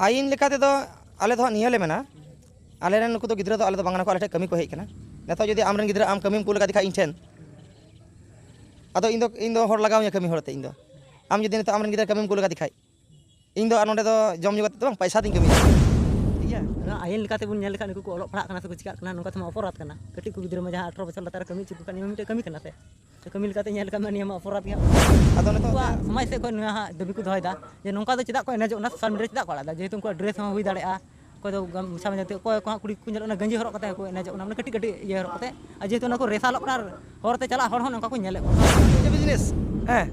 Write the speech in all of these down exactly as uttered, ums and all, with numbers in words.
ᱟᱹᱭᱤᱱ ᱞᱮᱠᱟ ᱛᱮᱫᱚ ᱟᱞᱮ ᱫᱚ ᱦᱟᱸᱜ ᱱᱤᱭᱟᱹ ᱞᱮ ᱢᱮᱱᱟ, ᱟᱞᱮ ᱨᱮᱱ ᱱᱩᱠᱩ ᱫᱚ ᱜᱤᱫᱽᱨᱟᱹ ᱫᱚ ᱟᱞᱮ ᱫᱚ ᱵᱟᱝ ᱠᱟᱱᱟ ᱠᱚ, ᱟᱞᱮ ᱴᱷᱮᱱ ᱠᱟᱹᱢᱤ ᱠᱚ ᱦᱮᱡ ᱠᱟᱱᱟ᱾ ᱱᱤᱛᱚᱜ ᱡᱩᱫᱤ ᱟᱢ ᱨᱮᱱ ᱜᱤᱫᱽᱨᱟᱹ ᱟᱢ ᱠᱟᱹᱢᱤᱢ ᱠᱩᱞ ᱟᱠᱟᱫᱮ ᱠᱷᱟᱡ ᱤᱧ ᱴᱷᱮᱱ, ᱟᱫᱚ ᱤᱧ ᱫᱚ, ᱤᱧ ᱫᱚ ᱦᱚᱲ ᱞᱟᱜᱟᱣ ᱤᱧᱟᱹ ᱠᱟᱹᱢᱤ ᱦᱚᱲ ᱛᱮ ᱤᱧ ᱫᱚ᱾ ᱟᱢ ᱡᱩᱫᱤ ᱱᱤᱛᱚᱜ ᱟᱢ ᱨᱮᱱ ᱜᱤᱫᱽᱨᱟᱹ ᱠᱟᱹᱢᱤᱢ ᱠᱩᱞ ᱟᱠᱟᱫᱮ ᱠᱷᱟᱡ, ᱤᱧ ᱫᱚ ᱟᱨ ᱱᱚᱸᱰᱮ ᱫᱚ ᱡᱚᱢ ᱧᱩ ᱠᱟᱛᱮ ᱫᱚ ᱵᱟᱝ, ᱯᱟᱭᱥᱟ ᱛᱤᱧ ᱠᱟᱹᱢᱤᱭᱟ᱾ ᱴᱷᱤᱠ ᱜᱮᱭᱟ? ᱚᱱᱟ ᱟᱭᱤᱱ ᱞᱮᱠᱟᱛᱮ ᱵᱚᱱ ᱧᱮᱞ ᱞᱮᱠᱷᱟᱱ ᱱᱩᱠᱩ ᱠᱚ ᱚᱞᱚᱜ ᱯᱟᱲᱦᱟᱜ ᱠᱟᱱᱟ ᱥᱮᱠᱚ ᱪᱤᱠᱟᱹᱜ ᱠᱟᱱᱟ, ᱱᱚᱝᱠᱟ ᱛᱮᱢᱟ ᱚᱯᱚᱨᱟᱫᱷ ᱠᱟᱱᱟ᱾ ᱠᱟᱹᱴᱤᱡ ᱠᱚ ᱜᱤᱫᱽᱨᱟᱹ ᱢᱟ ᱡᱟᱦᱟᱸ ᱟᱴᱷᱨᱚ ᱵᱚᱪᱷᱚᱨ ᱞᱟᱛᱟᱨ ᱨᱮ ᱠᱟᱹᱢᱤ ᱦᱚᱪᱚ ᱠᱚ ᱠᱷᱟᱱ, ᱱᱤᱭᱟᱹ ᱢᱟ ᱢᱤᱫᱴᱮᱱ ᱠᱟᱹᱢᱤ ᱠᱟᱱᱟ ᱥᱮ᱾ ᱛᱚ ᱠᱟᱹᱢᱤ ᱞᱮᱠᱟᱛᱮ ᱧᱮᱞ ᱞᱮᱠᱷᱟᱱ ᱢᱟ ᱱᱤᱭᱟᱹ ᱢᱟ ᱚᱯᱚᱨᱟᱫᱷ ᱜᱮ᱾ ᱟᱫᱚ ᱱᱤᱛᱚᱜ ᱩᱱᱠᱩᱣᱟᱜ ᱥᱚᱢᱟᱡᱽ ᱥᱮᱫ ᱠᱷᱚᱱ ᱱᱚᱣᱟ ᱦᱟᱸᱜ ᱫᱟᱹᱵᱤ ᱠᱚ ᱫᱚᱦᱚᱭᱮᱫᱟ ᱡᱮ ᱱᱚᱝᱠᱟ ᱫᱚ ᱪᱮᱫᱟᱜ ᱠᱚ ᱮᱱᱮᱡᱚᱜ ᱠᱟᱱᱟ, ᱥᱳᱥᱟᱞ ᱢᱤᱰᱤᱭᱟ ᱨᱮ ᱪᱮᱫᱟᱜ ᱠᱚ ᱟᱲᱟᱜ ᱮᱫᱟ? ᱡᱮᱦᱮᱛᱩ ᱩᱱᱠᱩᱣᱟᱜ ᱰᱨᱮᱥ ᱦᱚᱸ ᱦᱩᱭ ᱫᱟᱲᱮᱭᱟᱜᱼᱟ, ᱚᱠᱚᱭ ᱫᱚ ᱜᱟᱢᱪᱷᱟ ᱵᱟᱸᱫᱮ ᱠᱟᱛᱮ, ᱚᱠᱚᱭ ᱠᱚ ᱦᱟᱸᱜ ᱠᱩᱲᱤ ᱠᱚ ᱧᱮᱞᱚᱜ ᱠᱟᱱᱟ ᱜᱮᱧᱡᱤ ᱦᱚᱨᱚᱜ ᱠᱟᱛᱮ ᱦᱚᱸᱠᱚ ᱮᱱᱮᱡᱚᱜ ᱠᱟᱱᱟ, ᱢᱟᱱᱮ ᱠᱟᱹᱴᱤᱡ ᱠᱟᱹᱴᱤᱡ ᱤᱭᱟᱹ ᱦᱚᱨᱚᱜ ᱠᱟᱛᱮ᱾ ᱟᱨ ᱡᱮᱦᱮᱛᱩ ᱚᱱᱟ ᱠᱚ ᱨᱮᱥᱟᱞᱚᱜ ᱠᱟᱱᱟ, ᱟᱨ ᱦᱚᱨ ᱛᱮ ᱪᱟᱞᱟᱜ ᱦᱚᱲ ᱦᱚᱸ ᱱᱚᱝᱠᱟ ᱠᱚ ᱧᱮᱞᱮᱫ ᱠᱚᱣᱟ᱾ ᱢᱤᱫᱴᱮᱱ ᱵᱤᱡᱽᱱᱮᱥ, ᱦᱮᱸ,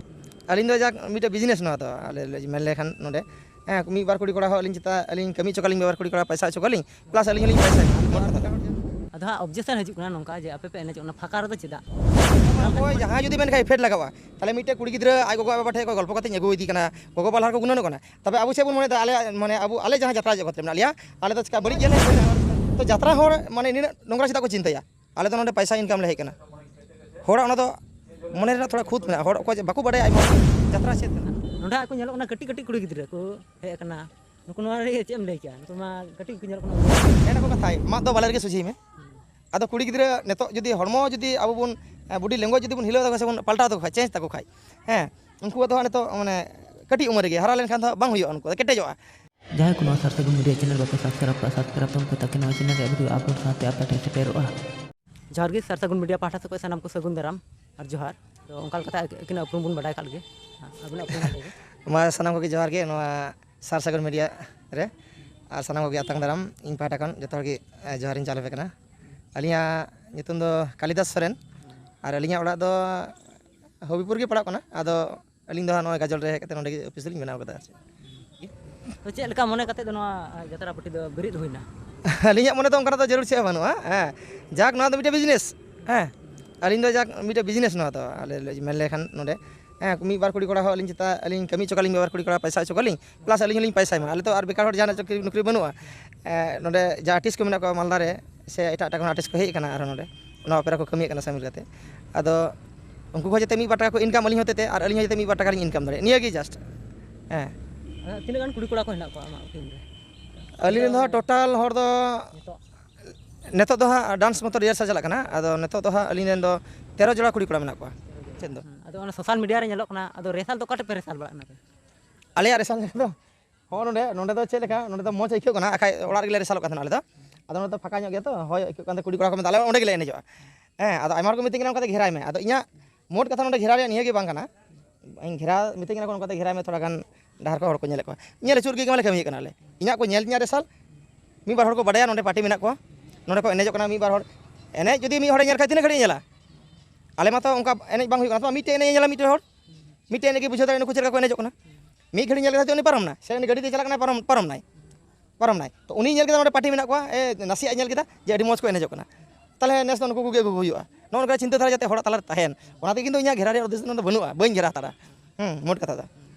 ᱟᱹᱞᱤᱧ ᱫᱚ ᱡᱟᱠ ᱢᱤᱫᱴᱮᱱ ᱵᱤᱡᱽᱱᱮᱥ ᱱᱚᱣᱟ ᱫᱚ, ᱟᱞᱮ ᱞᱮ ᱢᱮᱱ ᱞᱮᱠᱷᱟᱱ ᱱᱚᱰᱮ, ᱦᱮᱸ, ᱢᱤᱫ ᱵᱟᱨ ᱠᱩᱲᱤ ᱠᱚᱲᱟ ᱦᱚᱸ ᱟᱹᱞᱤᱧ ᱪᱮᱛᱟᱱ ᱟᱹᱞᱤᱧ ᱠᱟᱹᱢᱤ ᱦᱚᱪᱚ ᱠᱟᱞᱤᱧ, ᱢᱤᱫ ᱵᱟᱨ ᱠᱩᱲᱤ ᱠᱚᱲᱟ ᱯᱚᱭᱥᱟ ᱦᱚᱪᱚ ᱠᱟᱞᱤᱧ, ᱯᱞᱟᱥ ᱟᱹᱞᱤᱧ ᱦᱚᱸᱞᱤᱧ ᱯᱚᱭᱥᱟ᱾ ᱟᱫᱚ ᱦᱟᱸᱜ ᱚᱵᱡᱮᱠᱥᱚᱱ ᱦᱤᱡᱩᱜ ᱠᱟᱱᱟ ᱱᱚᱝᱠᱟ ᱡᱮ ᱟᱯᱮ ᱯᱮ ᱮᱱᱮᱡᱚᱜ ᱠᱟᱱᱟ ᱯᱷᱟᱸᱠᱟ ᱨᱮᱫᱚ ᱪᱮᱫᱟᱜ? ᱚᱠᱚᱭ ᱡᱟᱦᱟᱸᱭ ᱡᱩᱫᱤ ᱢᱮᱱ ᱠᱷᱟᱡ ᱤᱯᱷᱮᱠᱴ ᱞᱟᱜᱟᱜᱼᱟ, ᱛᱟᱦᱚᱞᱮ ᱢᱤᱫᱴᱮᱱ ᱠᱩᱲᱤ ᱜᱤᱫᱽᱨᱟᱹ ᱟᱡ ᱜᱚᱜᱚ ᱵᱟᱵᱟ ᱴᱷᱮᱱ ᱠᱷᱚᱱ ᱜᱚᱞᱯᱚ ᱠᱟᱛᱮ ᱟᱹᱜᱩ ᱤᱫᱤ ᱠᱟᱱᱟ, ᱜᱚᱜᱚ ᱵᱟᱵᱟ ᱞᱟᱦᱟ ᱨᱮᱠᱚ ᱜᱩᱱᱟᱹᱱᱚᱜ ᱠᱟᱱᱟ᱾ ᱛᱚᱵᱮ ᱟᱵᱚ ᱪᱮᱫ ᱵᱚᱱ ᱢᱚᱱᱮᱭᱮᱫᱟ, ᱟᱞᱮᱭᱟᱜ ᱢᱟᱱᱮ ᱟᱵᱚ ᱟᱞᱮ ᱡᱟᱦᱟᱸ ᱡᱟᱛᱨᱟ ᱡᱚᱜᱚᱛ ᱨᱮ ᱢᱮᱱᱟᱜ ᱞᱮᱭᱟ, ᱟᱞᱮ ᱫᱚ ᱪᱮᱠᱟ ᱵᱟᱹᱲᱤᱡ ᱜᱮᱭᱟᱞᱮ? ᱛᱚ ᱡᱟᱛᱨᱟ ᱦᱚᱲ ᱢᱟᱱᱮ ᱱᱤᱱᱟᱹᱜ ᱱᱚᱝᱨᱟ ᱪᱮᱫᱟᱜ ᱠᱚ ᱪᱤᱱᱛᱟᱹᱭᱟ? ᱟᱞᱮ ᱫᱚ ᱱᱚᱰᱮ ᱯᱚᱭᱥᱟ ᱤᱱᱠᱟᱢ ᱞᱮ ᱦᱮᱡ ᱠᱟᱱᱟ᱾ ᱦᱚᱲᱟᱜ ᱚᱱᱟ ᱫᱚ ᱢᱚᱱᱮ ᱨᱮᱱᱟᱜ ᱛᱷᱚᱲᱟ ᱠᱷᱩᱸᱛ ᱢᱮᱱᱟᱜᱼᱟ, ᱦᱚᱲ ᱚᱠᱚᱭ ᱡᱮ ᱵᱟᱠᱚ ᱵᱟᱰᱟᱭᱟ ᱟᱭᱢᱟ ᱦᱚᱲ ᱡᱟᱛᱨᱟ ᱪᱮᱫ ᱠᱟᱱᱟ᱾ ᱱᱚᱰᱮ ᱦᱟᱸᱜ ᱠᱚ ᱧᱮᱞᱚᱜ ᱠᱟᱱᱟ ᱠᱟᱹᱴᱤᱡ ᱠᱟᱹᱴᱤᱡ ᱠᱩᱲᱤ ᱜᱤᱫᱽᱨᱟᱹ ᱠᱚ ᱦᱮᱡ ᱟᱠᱟᱱᱟ, ᱱᱩᱠᱩ ᱱᱚᱣᱟ ᱨᱮ ᱪᱮᱫ ᱮᱢ ᱞᱟᱹᱭ ᱠᱮᱭᱟ? ᱱᱩᱠᱩ ᱢᱟ ᱠᱟᱹᱴᱤᱡ ᱠᱚ ᱧᱮᱞᱚᱜ ᱠᱟᱱᱟ᱾ ᱢᱮᱱ ᱟᱠᱚ ᱠᱟᱛᱷᱟᱭ, ᱢᱟᱫ ᱫᱚ ᱵᱟᱞᱮ ᱨᱮᱜᱮ ᱥᱚᱡᱷᱮᱭ ᱢᱮ᱾ ᱟᱫᱚ ᱠᱩᱲᱤ ᱜᱤᱫᱽᱨᱟᱹ ᱱᱤᱛᱚᱜ ᱡᱩᱫᱤ ᱦᱚᱲᱢᱚ ᱡᱩᱫᱤ ᱟᱵᱚ ᱵᱚᱱ, ᱮ, ᱵᱚᱰᱤ ᱞᱮᱝᱜᱩᱭᱮᱡᱽ ᱡᱩᱫᱤ ᱵᱚᱱ ᱦᱤᱞᱟᱹᱣ ᱛᱟᱠᱚ ᱠᱷᱟᱡ ᱥᱮ ᱵᱚᱱ ᱯᱟᱞᱴᱟᱣ ᱛᱟᱠᱚ ᱠᱷᱟᱡ, ᱪᱮᱧᱡᱽ ᱛᱟᱠᱚ ᱠᱷᱟᱡ, ᱦᱮᱸ, ᱩᱱᱠᱩ ᱫᱚ ᱦᱟᱸᱜ ᱱᱤᱛᱚᱜ ᱢᱟᱱᱮ ᱠᱟᱹᱴᱤᱡ ᱩᱢᱮᱨ ᱨᱮᱜᱮ ᱦᱟᱨᱟ ᱞᱮᱱᱠᱷᱟᱱ ᱫᱚ ᱦᱟᱸᱜ ᱵᱟᱝ ᱦᱩᱭᱩᱜᱼᱟ, ᱩᱱᱠᱩ ᱫᱚ ᱠᱮᱴᱮᱡᱚᱜᱼᱟ᱾ ᱡᱟᱦᱟᱸᱭ ᱠᱚ ᱱᱚᱣᱟ ᱥᱟᱨ ᱥᱟᱹᱜᱩᱱ ᱢᱤᱰᱤᱭᱟ ᱪᱮᱱᱮᱞ ᱵᱟᱯᱮ ᱥᱟᱵᱥᱠᱨᱟᱭᱤᱵ ᱠᱟᱜᱼᱟ, ᱥᱟᱵᱥᱠᱨᱟᱭᱤᱵ ᱛᱟᱵᱚᱱ ᱯᱮ, ᱛᱟᱠᱤ ᱱᱚᱣᱟ ᱪᱮᱱᱮᱞ ᱨᱮᱭᱟᱜ ᱵᱷᱤᱰᱤᱭᱳ ᱟᱯᱞᱳᱰ ᱥᱟᱶᱛᱮ ᱟᱯᱮ ᱴᱷᱮᱱ ᱥᱮᱴᱮᱨᱚᱜᱼᱟ᱾ ᱡᱚᱦᱟᱨ ᱜᱮ, ᱥᱟᱨ ᱥᱟᱹᱜᱩᱱ ᱢᱤᱰᱤᱭᱟ ᱯᱟᱦᱴᱟ ᱥᱮᱫ ᱠᱷᱚᱱ ᱥᱟᱱᱟᱢ ᱠᱚ ᱥᱟᱹᱜᱩᱱ ᱫᱟᱨᱟᱢ ᱟᱨ ᱡᱚᱦᱟᱨ᱾ ᱛᱚ ᱚᱱᱠᱟ ᱞᱮᱠᱟᱛᱮ ᱟᱹᱠᱤᱱᱟᱜ ᱩᱯᱨᱩᱢ ᱵᱚᱱ ᱵᱟᱰᱟᱭ ᱠᱟᱜ ᱞᱮᱜᱮ᱾ ᱟᱹᱵᱤᱱᱟᱜ ᱩᱯᱨᱩᱢ ᱞᱟᱹᱭ ᱵᱤᱱ᱾ ᱢᱟ ᱥᱟᱱᱟᱢ ᱠᱚᱜᱮ ᱡᱚᱦᱟᱨ ᱜᱮ, ᱱᱚᱣᱟ ᱥᱟᱨ ᱥᱟᱹᱜᱩᱱ ᱢᱤᱰᱤᱭᱟ ᱨᱮ, ᱟᱨ ᱥᱟᱱᱟᱢ ᱠᱚᱜᱮ ᱟᱛᱟᱝ ᱫᱟᱨᱟᱢ ᱤᱧ ᱯᱟᱦᱴᱟ ᱠᱷᱚᱱ ᱡᱚᱛᱚ ᱦᱚᱲ ᱜᱮ, ᱮ, ᱡᱚᱦᱟᱨᱤᱧ ᱪᱟᱞ ᱟᱯᱮ ᱠᱟᱱᱟ᱾ ᱟᱹᱞᱤᱧᱟᱜ ᱧᱩᱛᱩᱢ ᱫᱚ ᱠᱟᱞᱤᱫᱟᱥ ᱥᱚᱨᱮᱱ, ᱟᱨ ᱟᱹᱞᱤᱧᱟᱜ ᱚᱲᱟᱜ ᱫᱚ ᱦᱚᱵᱤᱯᱩᱨ ᱜᱮ ᱯᱟᱲᱟᱜ ᱠᱟᱱᱟ᱾ ᱟᱫᱚ ᱟᱹᱞᱤᱧ ᱫᱚ ᱦᱟᱸᱜ ᱱᱚᱜᱼᱚᱭ ᱜᱟᱡᱚᱞ ᱨᱮ ᱦᱮᱡ ᱠᱟᱛᱮ ᱱᱚᱸᱰᱮ ᱜᱮ ᱚᱯᱷᱤᱥ ᱞᱤᱧ ᱵᱮᱱᱟᱣ ᱠᱟᱫᱟ ᱟᱨ ᱪᱮᱫ᱾ ᱛᱚ ᱪᱮᱫ ᱞᱮᱠᱟ ᱢᱚᱱᱮ ᱠᱟᱛᱮ ᱫᱚ ᱱᱚᱣᱟ ᱡᱟᱛᱨᱟ ᱯᱟᱹᱴᱤ ᱫᱚ ᱵᱮᱨᱮᱫ ᱦᱩᱭᱱᱟ? ᱟᱹᱞᱤᱧᱟᱜ ᱢᱚᱱᱮ ᱫᱚ ᱚᱱᱠᱟᱱᱟᱜ ᱫᱚ ᱡᱟᱹᱨᱩᱲ ᱪᱮᱫ ᱦᱚᱸ ᱵᱟᱹᱱᱩᱜᱼᱟ, ᱦᱮᱸ, ᱡᱟᱠ ᱱᱚᱣᱟ ᱫᱚ ᱢᱤᱫᱴᱮᱱ ᱵᱤᱡᱽᱱᱮᱥ, ᱦᱮᱸ, ᱟᱹᱞᱤᱧ ᱫᱚ ᱡᱟᱠ ᱢᱤᱫᱴᱮᱱ ᱵᱤᱡᱽᱱᱮᱥ ᱱᱚᱣᱟ ᱫᱚ, ᱟᱞᱮ ᱞᱮ ᱢᱮᱱ ᱞᱮᱠᱷᱟᱱ ᱱᱚᱸᱰᱮ, ᱦᱮᱸ, ᱢᱤᱫ ᱵᱟᱨ ᱠᱩᱲᱤ ᱠᱚᱲᱟ ᱦᱚᱸ ᱟᱹᱞᱤᱧ ᱪᱮᱛᱟᱱ ᱟᱹᱞᱤᱧ ᱠᱟᱹᱢᱤ ᱦᱚᱪᱚ ᱠᱟᱞᱤᱧ, ᱢᱤᱫ ᱵᱟᱨ ᱠᱩᱲᱤ ᱠᱚᱲᱟ ᱯᱚᱭᱥᱟ ᱦᱚᱪᱚ ᱠᱟᱞᱤᱧ, ᱯᱞᱟᱥ ᱟᱹᱞᱤᱧ ᱦᱚᱸᱞᱤᱧ ᱯᱚᱭᱥᱟᱭ ᱢᱟ᱾ ᱟᱞᱮ ᱛᱚ ᱟᱨ ᱵᱮᱠᱟᱨ ᱦᱚᱲ ᱡᱟᱦᱟᱱᱟᱜ ᱪᱟᱹᱠᱨᱤ ᱱᱚᱠᱨᱤ ᱵᱟᱹᱱᱩᱜᱼᱟ᱾ ᱮᱸ, ᱱᱚᱸᱰᱮ ᱡᱟᱦᱟᱸ ᱟᱨᱴᱤᱥᱴ ᱠᱚ ᱢᱮᱱᱟᱜ ᱠᱚᱣᱟ ᱢᱟᱞᱫᱟ ᱨᱮ, ᱥᱮ ᱮᱴᱟᱜ ᱮᱴᱟᱜ ᱠᱷᱚᱱ ᱟᱨᱴᱤᱥᱴ ᱠᱚ ᱦᱮᱡ ᱟᱠᱟᱱᱟ ᱟᱨᱦᱚᱸ ᱱᱚᱸᱰᱮ, ᱱᱚᱣᱟ ᱚᱯᱮᱨᱟ ᱠᱚ ᱠᱟᱹᱢᱤᱭᱮᱫ ᱠᱟᱱᱟ ᱥᱟᱢᱤᱞ ᱠᱟᱛᱮ᱾ ᱟᱫᱚ ᱩᱱᱠᱩ ᱠᱚ ᱡᱟᱛᱮ ᱢᱤᱫ ᱵᱟᱨ ᱴᱟᱠᱟ ᱠᱚ ᱤᱱᱠᱟᱢ, ᱟᱹᱞᱤᱧ ᱦᱚᱛᱮᱛᱮ, ᱟᱨ ᱟᱹᱞᱤᱧ ᱦᱚᱸ ᱡᱟᱛᱮ ᱢᱤᱫ ᱵᱟᱨ ᱴᱟᱠᱟ ᱞᱤᱧ ᱤᱱᱠᱟᱢ ᱫᱟᱲᱮᱭᱟᱜ, ᱱᱤᱭᱟᱹ ᱜᱮ ᱡᱟᱥᱴ᱾ ᱦᱮᱸ, ᱛᱤᱱᱟᱹᱜ ᱜᱟᱱ ᱠᱩᱲᱤ ᱠᱚᱲᱟ ᱠᱚ ᱦᱮᱱᱟᱜ ᱠᱚᱣᱟ ᱟᱢᱟᱜ ᱴᱤᱢ ᱨᱮ? ᱟᱹᱞᱤᱧ ᱨᱮᱱ ᱫᱚ ᱦᱟᱸᱜ ᱴᱳᱴᱟᱞ ᱦᱚᱲ ᱫᱚ ᱱᱤᱛᱚᱜ? ᱱᱤᱛᱚᱜ ᱫᱚ ᱦᱟᱸᱜ ᱰᱟᱱᱥ ᱢᱚᱛᱚ ᱨᱤᱦᱟᱨᱥᱟᱞ ᱪᱟᱞᱟᱜ ᱠᱟᱱᱟ᱾ ᱟᱫᱚ ᱱᱤᱛᱚᱜ ᱫᱚ ᱦᱟᱸᱜ ᱟᱹᱞᱤᱧ ᱨᱮᱱ ᱫᱚ ᱛᱮᱨᱚ ᱡᱚᱲᱟ ᱠᱩᱲᱤ ᱠᱚᱲᱟ ᱢᱮᱱᱟᱜ ᱠᱚᱣᱟ᱾ ᱪᱮᱫ ᱫᱚ? ᱦᱩᱸ, ᱟᱫᱚ ᱚᱱᱟ ᱥᱳᱥᱟᱞ ᱢᱤᱰᱤᱭᱟ ᱨᱮ ᱧᱮᱞᱚᱜ ᱠᱟᱱᱟ, ᱟᱫᱚ ᱨᱮᱥᱟᱞ ᱫᱚ ᱚᱠᱟ ᱴᱷᱮᱱ ᱯᱮ ᱨᱮᱥᱟᱞ ᱵᱟᱲᱟᱜ ᱠᱟᱱᱟ ᱯᱮ? ᱟᱞᱮᱭᱟᱜ ᱨᱮᱥᱟᱞ ᱫᱚ ᱦᱚᱸ ᱱᱚᱰᱮ, ᱱᱚᱰᱮ ᱫᱚ ᱪᱮᱫ ᱞᱮᱠᱟ, ᱱᱚᱰᱮ ᱫᱚ ᱢᱚᱡᱽ ᱟᱹᱭᱠᱟᱹᱜ ᱠᱟᱱᱟ, ᱟᱠᱷᱟᱡ ᱚᱲᱟᱜ ᱨᱮᱜᱮ ᱞᱮ ᱨᱮᱥᱟᱞᱚᱜ ᱠᱟᱱ ᱛᱟᱦᱮᱱᱟ ᱟᱞᱮ ᱫᱚ᱾ ᱟᱫᱚ ᱱᱚᱰᱮ ᱫᱚ ᱯᱷᱟᱸᱠᱟ ᱧᱚᱜ ᱜᱮᱭᱟ ᱛᱚ, ᱦᱚᱭ ᱟᱹᱭᱠᱟᱹᱜ ᱠᱟᱱ ᱛᱮ ᱠᱩᱲᱤ ᱠᱚᱲᱟ ᱠᱚ ᱢᱮᱛᱟ ᱞᱮ ᱚᱸᱰᱮ ᱜᱮᱞᱮ ᱮᱱᱮᱡᱚᱜᱼᱟ᱾ ᱦᱮᱸ, ᱟᱫᱚ ᱟᱭᱢᱟ ᱦᱚᱲ ᱠᱚ ᱢᱤᱛᱟᱹᱧ ᱠᱟᱱᱟ ᱚᱱᱠᱟ ᱛᱮ ᱜᱷᱮᱨᱟᱭ ᱢᱮ᱾ ᱟᱫᱚ ᱤᱧᱟᱹᱜ ᱢᱳᱴ ᱠᱟᱛᱷᱟ ᱱᱚᱰᱮ ᱜᱷᱮᱨᱟᱣ ᱨᱮᱭᱟᱜ ᱱᱤᱭᱟᱹ ᱜᱮ ᱵᱟᱝ ᱠᱟᱱᱟ᱾ ᱤᱧ ᱜᱷᱮᱨᱟᱣ, ᱢᱤᱛᱟᱹᱧ ᱠᱟᱱᱟ ᱠᱚ ᱚᱱᱠᱟ ᱛᱮ ᱜᱷᱮᱨᱟᱭ ᱢᱮ, ᱛᱷᱚᱲᱟ ᱜᱟᱱ ᱰᱟᱦᱟᱨ ᱠᱚ ᱦᱚᱲ ᱠᱚ ᱧᱮᱞ ᱟᱹᱪᱩᱨ ᱜᱮ ᱢᱟᱞᱮ ᱠᱟᱹᱢᱤᱭᱮᱫ ᱠᱟᱱᱟ ᱞᱮ᱾ ᱤᱧᱟᱹᱜ ᱠᱚ ᱧᱮᱞ ᱛᱤᱧᱟᱹ ᱨᱮᱥᱟᱞ, ᱢᱤᱫ ᱵᱟᱨ ᱦᱚᱲ ᱠᱚ ᱵᱟᱰᱟᱭᱟ ᱱᱚᱰᱮ ᱯᱟᱨᱴᱤ ᱢᱮᱱᱟᱜ ᱠᱚᱣᱟ, ᱱᱚᱰᱮ ᱠᱚ ᱮᱱᱮᱡᱚᱜ ᱠᱟᱱᱟ ᱢᱤᱫ ᱵᱟᱨ ᱦᱚᱲ᱾ ᱮᱱᱮᱡ ᱡᱩᱫᱤ ᱢᱤᱫ ᱦᱚᱲᱮ ᱧᱮᱞ ᱠᱷᱟᱡ ᱛᱤᱱᱟᱹᱜ ᱜᱷᱟᱹᱲᱤᱡ ᱧᱮᱞᱟ? ᱟᱞᱮ ᱢᱟᱛᱚ ᱚᱱᱠᱟ ᱮᱱᱮᱡ ᱵᱟᱝ ᱦᱩᱭᱩᱜ ᱠᱟᱱᱟ, ᱛᱚ ᱢᱤᱫᱴᱮᱡ ᱮᱱᱮᱡ ᱮ ᱧᱮᱞᱟ ᱢᱤᱫᱴᱮᱡ ᱦᱚᱲ, ᱢᱤᱫᱴᱮᱡ ᱮᱱᱮᱡ ᱜᱮ ᱵᱩᱡᱷᱟᱹᱣ ᱫᱟᱲᱮᱭᱟᱜᱼᱟ ᱱᱩᱠᱩ ᱪᱮᱫ ᱞᱮᱠᱟ ᱠᱚ ᱮᱱᱮᱡᱚᱜ ᱠᱟᱱᱟ᱾ ᱢᱤᱫ ᱜᱷᱟᱹᱲᱤᱡ ᱧᱮᱞ ᱠᱮᱫᱟ ᱡᱮ ᱩᱱᱤ ᱯᱟᱨᱚᱢ ᱮᱱᱟ, ᱥᱮ ᱩᱱᱤ ᱜᱟᱹᱰᱤ ᱛᱮ ᱪᱟᱞᱟᱜ ᱠᱟᱱᱟᱭ, ᱯᱟᱨᱚᱢ, ᱯᱟᱨᱚᱢ ᱮᱱᱟᱭ, ᱯᱟᱨᱚᱢ ᱮᱱᱟᱭ᱾ ᱛᱚ ᱩᱱᱤ ᱧᱮᱞ ᱠᱮᱫᱟ ᱱᱚᱰᱮ ᱯᱟᱨᱴᱤ ᱢᱮᱱᱟᱜ ᱠᱚᱣᱟ, ᱮ, ᱱᱟᱥᱮᱭᱟᱜ ᱧᱮᱞ ᱠᱮᱫᱟ ᱡᱮ ᱟᱹᱰᱤ ᱢᱚᱡᱽ ᱠᱚ ᱮᱱᱮᱡᱚᱜ ᱠᱟᱱᱟ, ᱛᱟᱦᱚᱞᱮ ᱱᱮᱥ ᱫᱚ ᱱᱩᱠᱩ ᱠᱚᱜᱮ ᱟᱹᱜᱩ ᱠᱚ ᱦᱩᱭᱩᱜᱼᱟ᱾ ᱱᱚᱜᱼᱚ ᱱᱚᱝᱠᱟ ᱪᱤᱱᱛᱟᱹ ᱫᱷᱟᱨᱟ ᱡᱟᱛᱮ ᱦᱚᱲᱟᱜ ᱛᱟᱞᱟᱨᱮ ᱛᱟᱦᱮᱱ, ᱚᱱᱟ ᱛᱮᱜᱮ ᱠᱤᱱᱛᱩ ᱤᱧᱟᱹᱜ ᱜᱷᱮᱨᱟ ᱨᱮᱭᱟᱜ ᱩᱫᱽᱫᱮᱥᱥᱚ ᱫᱚ ᱵᱟᱹᱱᱩᱜᱼᱟ, ᱵᱟᱹᱧ ᱜᱷᱮᱨᱟ ᱦᱟᱛᱟᱲᱟ᱾ ᱦᱩᱸ, ᱢᱳᱴ ᱠᱟᱛᱷᱟ ᱫᱚ᱾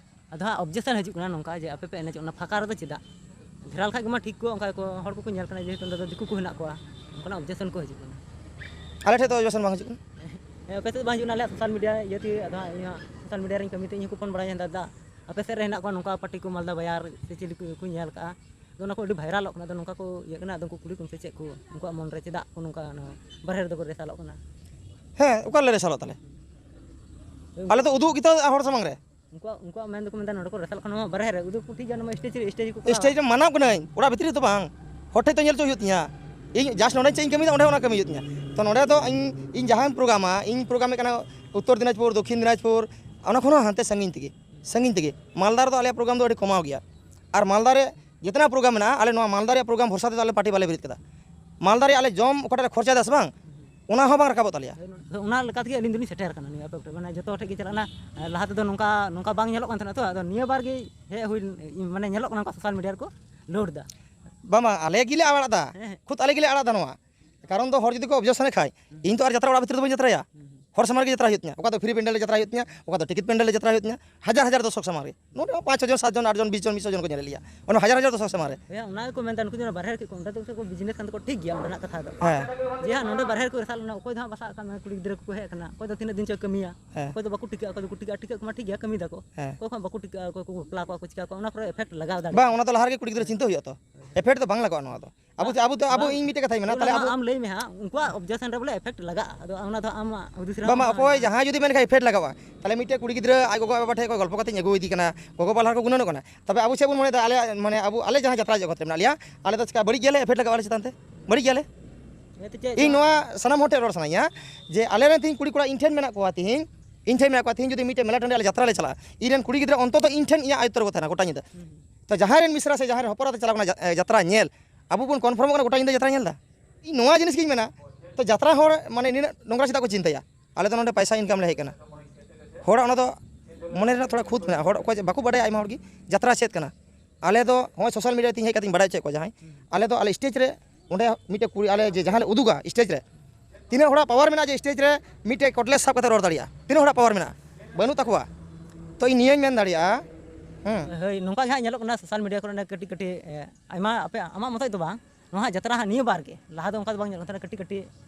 ᱟᱫᱚ ᱦᱟᱸᱜ ᱚᱵᱡᱮᱠᱥᱚᱱ ᱦᱤᱡᱩᱜ ᱠᱟᱱᱟ ᱱᱚᱝᱠᱟ ᱡᱮ ᱟᱯᱮ ᱯᱮ ᱮᱱᱮᱡᱚᱜ ᱚᱱᱟ ᱯᱷᱟᱸᱠᱟ ᱨᱮᱫᱚ ᱪᱮᱫᱟᱜ? ᱜᱷᱮᱨᱟ ᱞᱮᱠᱷᱟᱡ ᱜᱮ ᱢᱟ ᱴᱷᱤᱠ ᱠᱚᱜᱼᱟ, ᱚᱱᱠᱟ ᱠᱚ ᱦᱚᱲ ᱠᱚᱠᱚ ᱧᱮᱞ ᱠᱟᱱᱟ, ᱡᱮᱦᱮᱛᱩ ᱚᱸᱰᱮ ᱫᱚ ᱫᱤᱠᱩ ᱠᱚ ᱦᱮᱱᱟᱜ ᱠᱚᱣᱟ, ᱚᱱᱠᱟᱱᱟᱜ ᱚᱵᱡᱮᱠᱥᱚᱱ ᱠᱚ ᱦᱤᱡᱩᱜ ᱠᱟᱱᱟ᱾ ᱟᱞᱮ ᱴᱷᱮᱡ ᱫᱚ ᱚᱵᱡᱮᱠᱥᱚᱱ ᱵᱟᱝ ᱦᱤᱡᱩᱜ ᱠᱟᱱᱟ᱾ ᱦᱮᱸ, ᱟᱯᱮ ᱥᱮᱫ ᱵᱟᱝ ᱦᱤᱡᱩᱜ ᱠᱟᱱᱟ, ᱟᱞᱮᱭᱟᱜ ᱥᱳᱥᱟᱞ ᱢᱤᱰᱤᱭᱟ ᱤᱭᱟᱹ ᱛᱮᱜᱮ, ᱟᱫᱚ ᱦᱟᱸᱜ ᱤᱧ ᱦᱚᱸ ᱥᱳᱥᱟᱞ ᱢᱤᱰᱤᱭᱟ ᱨᱮᱧ ᱠᱟᱹᱢᱤ ᱛᱮ ᱤᱧ ᱦᱚᱸᱠᱚ ᱯᱷᱳᱱ ᱵᱟᱲᱟᱧᱟ, ᱫᱟᱫᱟ ᱟᱯᱮ ᱥᱮᱫ ᱨᱮ ᱦᱮᱱᱟᱜ ᱠᱚᱣᱟ ᱱᱚᱝᱠᱟ ᱯᱟᱨᱴᱤ ᱠᱚ ᱢᱟᱞᱫᱟ ᱵᱟᱡᱟᱨ ᱥᱮ ᱪᱤᱞᱤ ᱠᱚ ᱠᱚ ᱧᱮᱞ ᱠᱟᱜᱼᱟ, ᱟᱫᱚ ᱚᱱᱟ ᱠᱚ ᱟᱹᱰᱤ ᱵᱷᱟᱭᱨᱟᱞᱚᱜ ᱠᱟᱱᱟ, ᱟᱫᱚ ᱱᱚᱝᱠᱟ ᱠᱚ ᱤᱭᱟᱹᱜ ᱠᱟᱱᱟ, ᱟᱫᱚ ᱩᱱᱠᱩ ᱠᱩᱞᱤ ᱠᱚᱢ ᱥᱮ ᱪᱮᱫ ᱠᱚ ᱩᱱᱠᱩᱣᱟᱜ ᱢᱚᱱ ᱨᱮ ᱪᱮᱫᱟᱜ ᱠᱚ ᱱᱚᱝᱠᱟ ᱱᱚᱣᱟ ᱵᱟᱨᱦᱮ ᱨᱮᱫᱚ ᱠᱚ ᱨᱮᱥᱟᱞᱚᱜ ᱠᱟᱱᱟ? ᱦᱮᱸ, ᱚᱠᱟ ᱨᱮᱞᱮ ᱨᱮᱥᱟᱞᱚᱜ ᱛᱟᱞᱮ? ᱟᱞᱮ ᱫᱚ ᱩᱫᱩᱜ ᱠᱮᱫᱟ ᱦᱚᱲ ᱥᱟᱢᱟᱝ ᱨᱮ᱾ ᱩᱱᱠᱩᱣᱟᱜ, ᱩᱱᱠᱩᱣᱟᱜ ᱢᱮᱱ ᱫᱚᱠᱚ ᱢᱮᱱᱫᱟ ᱱᱚᱰᱮ ᱠᱚ ᱨᱮᱥᱟᱞᱚᱜ ᱠᱟᱱᱟ, ᱱᱚᱣᱟ ᱵᱟᱨᱦᱮ ᱨᱮ ᱩᱫᱩᱜ ᱠᱚ ᱴᱷᱤᱠ ᱜᱮᱭᱟ, ᱱᱚᱣᱟ ᱥᱴᱮᱡ ᱨᱮ, ᱥᱴᱮᱡ ᱨᱮᱠᱚ ᱠᱚᱨᱟᱣᱟ᱾ ᱥᱴᱮᱡ ᱨᱮ ᱢᱟᱱᱟᱣ ᱠᱟᱹᱱᱟᱹᱧ, ᱚᱲᱟᱜ ᱵᱷᱤᱛᱨᱤ ᱨᱮᱫᱚ ᱵᱟᱝ, ᱦᱚᱲ ᱴᱷᱮᱡ ᱛᱚ ᱧᱮᱞ ᱦᱚᱪᱚ ᱦᱩᱭᱩᱜ ᱛᱤᱧᱟ᱾ ᱤᱧ just ᱱᱚᱰᱮ ᱪᱮᱫ ᱤᱧ ᱠᱟᱹᱢᱤᱭᱮᱫᱟ ᱚᱸᱰᱮ ᱚᱱᱟ ᱠᱟᱹᱢᱤ ᱦᱩᱭᱩᱜ ᱛᱤᱧᱟ᱾ ᱛᱚ ᱱᱚᱰᱮ ᱫᱚ ᱤᱧ, ᱤᱧ ᱡᱟᱦᱟᱸᱧ ᱯᱨᱳᱜᱨᱟᱢᱟ, ᱤᱧ ᱯᱨᱳᱜᱨᱟᱢᱮᱫ ᱠᱟᱱᱟ ᱩᱛᱛᱚᱨ ᱫᱤᱱᱟᱡᱽᱯᱩᱨ, ᱫᱚᱠᱠᱷᱤᱱ ᱫᱤᱱᱟᱡᱽᱯᱩᱨ, ᱚᱱᱟ ᱠᱷᱚᱱ ᱦᱚᱸ ᱦᱟᱱᱛᱮ ᱥᱟᱺᱜᱤᱧ ᱛᱮᱜᱮ, ᱥᱟᱺᱜᱤᱧ ᱛᱮᱜᱮ᱾ ᱢᱟᱞᱫᱟ ᱨᱮᱫᱚ ᱟᱞᱮᱭᱟᱜ ᱯᱨᱳᱜᱨᱟᱢ ᱫᱚ ᱟᱹᱰᱤ ᱠᱚᱢᱟᱣ ᱜᱮᱭᱟ᱾ ᱟᱨ ᱢᱟᱞᱫᱟ ᱨᱮ ᱡᱮᱛᱱᱟ ᱯᱨᱳᱜᱨᱟᱢ ᱢᱮᱱᱟᱜᱼᱟ, ᱟᱞᱮ ᱱᱚᱣᱟ ᱢᱟᱞᱫᱟ ᱨᱮᱭᱟᱜ ᱯᱨᱳᱜᱨᱟᱢ ᱵᱷᱚᱨᱥᱟ ᱛᱮᱫᱚ ᱟᱞᱮ ᱯᱟᱨᱴᱤ ᱵᱟᱞᱮ ᱵᱮᱨᱮᱫ ᱠᱟᱫᱟ᱾ ᱢᱟᱞᱫᱟ ᱨᱮ ᱟᱞᱮ ᱡᱚᱢ ᱚᱠᱟᱴᱟᱜ ᱞᱮ ᱠᱷᱚᱨᱪᱟᱭᱮᱫᱟ ᱥᱮ ᱵᱟᱝ, ᱚᱱᱟ ᱦᱚᱸ ᱵᱟᱝ ᱨᱟᱠᱟᱵᱚᱜ ᱛᱟᱞᱮᱭᱟ᱾ ᱚᱱᱟ ᱞᱮᱠᱟ ᱛᱮᱜᱮ ᱟᱹᱞᱤᱧ ᱫᱚᱞᱤᱧ ᱥᱮᱴᱮᱨ ᱟᱠᱟᱱᱟ ᱱᱤᱭᱟᱹ ᱟᱯᱮ ᱠᱚᱴᱷᱮᱱ, ᱢᱟᱱᱮ ᱡᱚᱛᱚ ᱦᱚᱲ ᱴᱷᱮᱱ ᱜᱮ ᱪᱟᱞᱟᱜ ᱠᱟᱱᱟ᱾ ᱞᱟᱦᱟ ᱛᱮᱫᱚ ᱱᱚᱝᱠᱟ, ᱱᱚᱝᱠᱟ ᱵᱟᱝ ᱧᱮᱞᱚᱜ ᱠᱟᱱ ᱛᱟᱦᱮᱱᱟ ᱛᱚ, ᱟᱫᱚ ᱱᱤᱭᱟᱹ ᱵᱟᱨ ᱜᱮ ᱦᱮᱡ ᱦᱩᱭ, ᱢᱟᱱᱮ ᱧᱮᱞᱚᱜ ᱠᱟᱱᱟ ᱚᱱᱠᱟ ᱥᱳᱥᱟᱞ ᱢᱤᱰᱤᱭᱟ ᱨᱮᱠᱚ ᱞᱳᱰ ᱮᱫᱟ᱾ ᱵᱟᱝ, ᱵᱟᱝ, ᱟᱞᱮ ᱜᱮᱞᱮ ᱟᱲᱟᱜ ᱮᱫᱟ, ᱦᱮᱸ, ᱦᱮᱸ᱾ ᱠᱷᱩᱫ ᱟᱞᱮ ᱜᱮᱞᱮ ᱟᱲᱟᱜ ᱮᱫᱟ ᱱᱚᱣᱟ᱾ ᱠᱟᱨᱚᱱ ᱫᱚ ᱦᱚᱲ ᱡᱩᱫᱤ ᱠᱚ ᱚᱵᱡᱮᱠᱥᱚᱱ ᱠᱷᱟᱡ, ᱤᱧ ᱛᱚ ᱟᱨ ᱡᱟᱛᱨᱟ ᱚᱲᱟᱜ ᱵᱷᱤᱛᱨᱤ ᱫᱚ ᱵᱟᱹᱧ ᱡᱟᱛᱨᱟᱭᱟ᱾ ᱦᱩᱸ, ᱦᱩᱸ᱾ ᱦᱚᱲ ᱥᱟᱢᱟᱝ ᱨᱮᱜᱮ ᱡᱟᱛᱨᱟ ᱦᱩᱭᱩᱜ ᱛᱤᱧᱟ, ᱚᱠᱟ ᱫᱚ ᱯᱷᱨᱤ ᱯᱮᱱᱰᱮᱞ ᱨᱮ ᱡᱟᱛᱨᱟ ᱦᱩᱭᱩᱜ ᱛᱤᱧᱟ, ᱚᱠᱟ ᱫᱚ ᱴᱤᱠᱤᱴ ᱯᱮᱱᱰᱮᱞ ᱨᱮ ᱡᱟᱛᱨᱟ ᱦᱩᱭᱩᱜ ᱛᱤᱧᱟ, ᱦᱟᱡᱟᱨ ᱦᱟᱡᱟᱨ ᱫᱚᱨᱥᱚᱠ ᱥᱟᱢᱟᱝ ᱨᱮ᱾ ᱱᱚᱰᱮ ᱦᱚᱸ ᱯᱟᱸᱪ ᱪᱷᱚ ᱡᱚᱱ, ᱥᱟᱛ ᱡᱚᱱ, ᱟᱴ ᱡᱚᱱ, ᱵᱤᱥ ᱡᱚᱱ, ᱢᱤᱫ ᱥᱚ ᱡᱚᱱ ᱠᱚ ᱧᱮᱞᱮᱫ ᱞᱮᱭᱟ, ᱚᱱᱟ ᱦᱟᱡᱟᱨ ᱦᱟᱡᱟᱨ ᱫᱚᱨᱥᱚᱠ ᱥᱟᱢᱟᱝ ᱨᱮ᱾ ᱦᱮᱸ, ᱚᱱᱟ ᱜᱮᱠᱚ ᱢᱮᱱᱫᱟ, ᱱᱩᱠᱩ ᱡᱮᱱᱚ ᱵᱟᱨᱦᱮ ᱨᱮ ᱠᱚ, ᱚᱸᱰᱮ ᱫᱚ ᱠᱚ ᱵᱤᱡᱽᱱᱮᱥ ᱠᱟᱱ ᱛᱟᱠᱚ, ᱴᱷᱤᱠ ᱜᱮᱭᱟ, ᱚᱸᱰᱮᱱᱟᱜ ᱠᱟᱛᱷᱟ ᱫᱚ᱾ ᱦᱮᱸ᱾ ᱡᱮ ᱦᱟᱸᱜ ᱱᱚᱰᱮ ᱵᱟᱨᱦᱮ ᱨᱮᱠᱚ ᱨᱮᱥᱟᱞ ᱞᱮᱱᱟ, ᱚᱠᱚᱭ ᱫᱚ ᱦᱟᱸᱜ ᱵᱟᱥᱟᱜ ᱠᱟᱱᱟ, ᱠᱩᱲᱤ ᱜᱤᱫᱽᱨᱟᱹ ᱠᱚᱠᱚ ᱦᱮᱡ ᱟᱠᱟᱱᱟ, ᱦᱮᱸ᱾ ᱚᱠᱚᱭ ᱫᱚ ᱵᱟᱠᱚ ᱴᱤᱠᱟᱹᱜᱼᱟ, ᱚᱠᱚᱭ ᱫᱚᱠᱚ ᱴᱤᱠᱟᱹᱜᱼᱟ, ᱴᱤᱠᱟᱹᱜ ᱠᱚ ᱢᱟ ᱴᱷᱤᱠ ᱜᱮᱭᱟ, ᱠᱟᱹᱢᱤ ᱫᱟᱠᱚ᱾ ᱦᱮᱸ᱾ ᱚᱠᱚᱭ ᱠᱚ ᱵᱟᱠᱚ ᱴᱤᱠᱟᱹᱜᱼᱟ, ᱚᱠᱚᱭ ᱠᱚ ᱵᱟᱯᱞᱟ ᱠᱚᱣᱟ, ᱚᱠᱚᱭ ᱪᱤᱠᱟ ᱠᱚᱣᱟ, ᱚᱱᱟ ᱠᱚᱨᱮ ᱮᱯᱷᱮᱠᱴ ᱞᱟᱜᱟᱣ ᱫᱟᱲᱮᱭᱟᱜᱼᱟ᱾ ᱵᱟᱝ, ᱚᱱᱟ ᱫᱚ ᱞᱟᱦᱟ ᱨᱮᱜᱮ ᱠᱩᱲᱤ ᱜᱤᱫᱽᱨᱟᱹ ᱪᱤᱱᱛᱟᱹ ᱦᱩᱭᱩᱜᱼᱟ ᱛᱚ᱾ ᱮᱯᱷᱮᱠᱴ ᱫᱚ ᱵᱟᱝ ᱞᱟᱜᱟᱜᱼᱟ ᱱᱚᱣᱟ ᱫᱚ᱾ ᱟᱵᱚ ᱵᱟᱝ, ᱟᱵᱚ ᱫᱚ, ᱟᱵᱚ ᱵᱟᱝ, ᱤᱧ ᱢᱤᱫᱴᱮᱡ ᱠᱟᱛᱷᱟᱧ ᱢᱮᱱᱟ, ᱚᱱᱟ ᱛᱟᱦᱞᱮ ᱢᱟ ᱟᱵᱚ ᱟᱢ ᱞᱟᱹᱭ ᱢᱮ ᱦᱟᱸᱜ, ᱩᱱᱠᱩᱣᱟᱜ ᱚᱵᱡᱮᱠᱥᱚᱱ ᱨᱮ ᱵᱚᱞᱮ ᱮᱯᱷᱮᱠᱴ ᱞᱟᱜᱟᱜᱼᱟ, ᱟᱫᱚ ᱚᱱᱟ ᱫᱚ ᱟᱢ ᱦᱩᱫᱤᱥ ᱨᱮ ᱵᱟᱝ, ᱵᱟᱝ, ᱦᱟᱸᱜ ᱚᱠᱚᱭ ᱡᱟᱦᱟᱸᱭ ᱡᱩᱫᱤ ᱢᱮᱱ ᱠᱷᱟᱱ ᱮᱯᱷᱮᱠᱴ ᱞᱟᱜᱟᱜᱼᱟ, ᱛᱟᱦᱞᱮ ᱢᱤᱫᱴᱮᱡ ᱠᱩᱲᱤ ᱜᱤᱫᱽᱨᱟᱹ ᱟᱡ ᱜᱚᱜᱚ ᱵᱟᱵᱟ ᱴᱷᱮᱱ ᱠᱷᱚᱱ ᱜᱚᱞᱯᱚ ᱠᱟᱛᱮᱧ ᱟᱹᱜᱩ ᱤᱫᱤ ᱠᱟᱱᱟ, ᱜᱚᱜᱚ ᱵᱟᱵᱟ ᱞᱟᱦᱟ ᱨᱮᱠᱚ ᱜᱩᱱᱟᱹᱱᱚᱜ ᱠᱟᱱᱟ᱾ ᱛᱚᱵᱮ ᱟᱵᱚ ᱪᱮᱫ ᱵᱚᱱ ᱢᱚᱱᱮᱭᱮᱫᱟ, ᱟᱞᱮᱭᱟᱜ, ᱢᱟᱱᱮ, ᱟᱵᱚ, ᱟᱞᱮ ᱡᱟᱦᱟᱸ ᱡᱟᱛᱨᱟ ᱡᱚᱜᱚᱛ ᱨᱮ ᱢᱮᱱᱟᱜ ᱞᱮᱭᱟ, ᱟᱞᱮ ᱫᱚ ᱪᱤᱠᱟ ᱵᱟᱹᱲᱤᱡ ᱜᱮᱭᱟᱞᱮ, ᱮᱯᱷᱮᱠᱴ ᱞᱟᱜᱟᱜᱼᱟ ᱟᱞᱮ ᱪᱮᱛᱟᱱ ᱛᱮ, ᱵᱟᱹᱲᱤᱡ ᱜᱮᱭᱟᱞᱮ? ᱦᱮᱸ, ᱛᱚ ᱪᱮᱫ ᱤᱧ ᱪᱚ? ᱱᱚᱣᱟ ᱥᱟᱱᱟᱢ ᱦᱚᱲ ᱴᱷᱮᱱ ᱨᱚᱲ ᱥᱟᱱᱟᱧᱟ ᱡᱮ ᱟᱞᱮ ᱨᱮᱱ ᱛᱤᱦᱤᱧ ᱠᱩᱲᱤ ᱠᱚᱲᱟ ᱤᱧ ᱴᱷᱮᱱ ᱢᱮᱱᱟᱜ ᱠᱚᱣᱟ, ᱛᱤᱦᱤᱧ ᱤᱧ ᱴᱷᱮᱱ ᱢᱮᱱᱟᱜ ᱠᱚᱣᱟ, ᱛᱤᱦᱤᱧ ᱡᱩᱫᱤ ᱢᱤᱫᱴᱮᱡ ᱢᱮᱞᱟ ᱴᱟᱺᱰᱤ ᱟᱞᱮ ᱡᱟᱛᱨᱟ ᱞᱮ ᱪᱟᱞᱟᱜᱼᱟ, ᱤᱧ ᱨᱮᱱ ᱠᱩᱲᱤ ᱜᱤᱫᱽᱨᱟᱹ ᱚᱱᱛᱚᱛᱚ ᱤᱧ ᱴᱷᱮᱱ ᱤᱧᱟᱹᱜ ᱟᱭᱚᱛᱛᱚ ᱨᱮᱠᱚ ᱛᱟᱦᱮᱱᱟ ᱜᱚᱴᱟ ᱧᱤᱫᱟᱹ᱾ ᱦᱩᱸ᱾ ᱛᱚ ᱡᱟᱦᱟᱸᱭ ᱨᱮᱱ ᱢᱤᱥᱨᱟ ᱥᱮ ᱡᱟᱦᱟᱸᱭ ᱨᱮᱱ ᱦᱚᱯᱚᱱ ᱮᱨᱟ ᱛᱮ ᱪᱟᱞᱟᱣ ᱠᱟᱱᱟ ᱡᱟ-, ᱮ, ᱡᱟᱛᱨᱟ ᱧᱮᱞ, ᱟᱵᱚ ᱵᱚᱱ ᱠᱚᱱᱯᱷᱟᱨᱢᱚᱜ ᱠᱟᱱᱟ ᱜᱚᱴᱟ ᱧᱤᱫᱟᱹ ᱡᱟᱛᱨᱟ ᱧᱮᱞ ᱮᱫᱟ᱾ ᱤᱧ ᱱᱚᱣᱟ ᱡᱤᱱᱤᱥ ᱜᱤᱧ ᱢᱮᱱᱟ, ᱛᱚ ᱡᱟᱛᱨᱟ ᱦᱚᱲ ᱢᱟᱱᱮ ᱱᱤᱱᱟᱹᱜ ᱱᱚᱝᱨᱟ ᱪᱮᱫᱟᱜ ᱠᱚ ᱪᱤᱱᱛᱟᱹᱭᱟ? ᱟᱞᱮ ᱫᱚ ᱱᱚᱰᱮ ᱯᱟᱭᱥᱟ ᱤᱱᱠᱟᱢ ᱞᱮ ᱦᱮᱡ ᱠᱟᱱᱟ᱾ ᱦᱚᱲᱟᱜ ᱚᱱᱟ ᱫᱚ ᱢᱚᱱᱮ ᱨᱮᱱᱟᱜ ᱛᱷᱚᱲᱟ ᱠᱷᱩᱸᱛ ᱢᱮᱱᱟᱜᱼᱟ, ᱦᱚᱲ ᱚᱠᱚᱭ ᱵᱟᱠᱚ ᱵᱟᱰᱟᱭᱟ ᱟᱭᱢᱟ ᱦᱚᱲ ᱜᱮ ᱡᱟᱛᱨᱟ ᱪᱮᱫ ᱠᱟᱱᱟ᱾ ᱟᱞᱮ ᱫᱚ ᱱᱚᱜᱼᱚᱭ ᱥᱳᱥᱟᱞ ᱢᱤᱰᱤᱭᱟ ᱛᱮ ᱤᱧ ᱦᱮᱡ ᱠᱟᱛᱮᱧ ᱵᱟᱲᱟᱭ ᱦᱚᱪᱚᱭᱮᱫ ᱠᱚᱣᱟ ᱡᱟᱦᱟᱸᱭ, ᱦᱩᱸ᱾ ᱟᱞᱮ ᱫᱚ ᱟᱞᱮ ᱥᱴᱮᱡᱽ ᱨᱮ ᱚᱸᱰᱮ ᱢᱤᱫᱴᱮᱡ ᱠᱩᱲᱤ ᱟᱞᱮ ᱡᱮ ᱡᱟᱦᱟᱸ ᱞᱮ ᱩᱫᱩᱜᱟ ᱥᱴᱮᱡᱽ ᱨᱮ, ᱛᱤᱱᱟᱹᱜ ᱦᱚᱲᱟᱜ ᱯᱟᱣᱟᱨ ᱢᱮᱱᱟᱜᱼᱟ ᱡᱮ ᱥᱴᱮᱡᱽ ᱨᱮ ᱢᱤᱫᱴᱮᱡ ᱠᱚᱴᱞᱮᱥ ᱥᱟᱵ ᱠᱟᱛᱮ ᱨᱚᱲ ᱫᱟᱲᱮᱭᱟᱜᱼᱟ? ᱛᱤᱱᱟᱹᱜ ᱦᱚᱲᱟᱜ ᱯᱟᱣᱟᱨ ᱢᱮᱱᱟᱜᱼᱟ? ᱵᱟᱹᱱᱩᱜ ᱛᱟᱠᱚᱣᱟ᱾ ᱛᱚ ᱤᱧ ᱱᱤᱭᱟᱹᱧ ᱢᱮᱱ ᱫᱟᱲᱮᱭᱟᱜᱼᱟ, ᱦᱮᱸ᱾ ᱦᱳᱭ, ᱱᱚᱝᱠᱟ ᱜᱮ ᱦᱟᱸᱜ ᱧᱮᱞᱚᱜ ᱠᱟᱱᱟ ᱥᱳᱥᱟᱞ ᱢᱤᱰᱤᱭᱟ ᱠᱚᱨᱮ ᱚᱱᱮ ᱠᱟᱹᱴᱤᱡ ᱠᱟᱹᱴᱤᱡ, ᱮ, ᱟᱭᱢᱟ, ᱟᱯᱮ ᱟᱢᱟᱜ ᱢᱚᱛᱚᱡ ᱫᱚ ᱵᱟᱝ, ᱱᱚᱣᱟ ᱦᱟᱸᱜ ᱡᱟᱛᱨᱟ ᱦᱟᱸᱜ ᱱᱤᱭᱟᱹ ᱵᱟᱨ ᱜᱮ, ᱞᱟᱦᱟ ᱫᱚ ᱚᱱᱠᱟ ᱫᱚ ᱵᱟᱝ ᱧᱮᱞᱚᱜ ᱠᱟᱱ ᱛᱟᱦᱮᱱᱟ, ᱠᱟᱹᱴᱤᱡ ᱠᱟᱹᱴᱤᱡ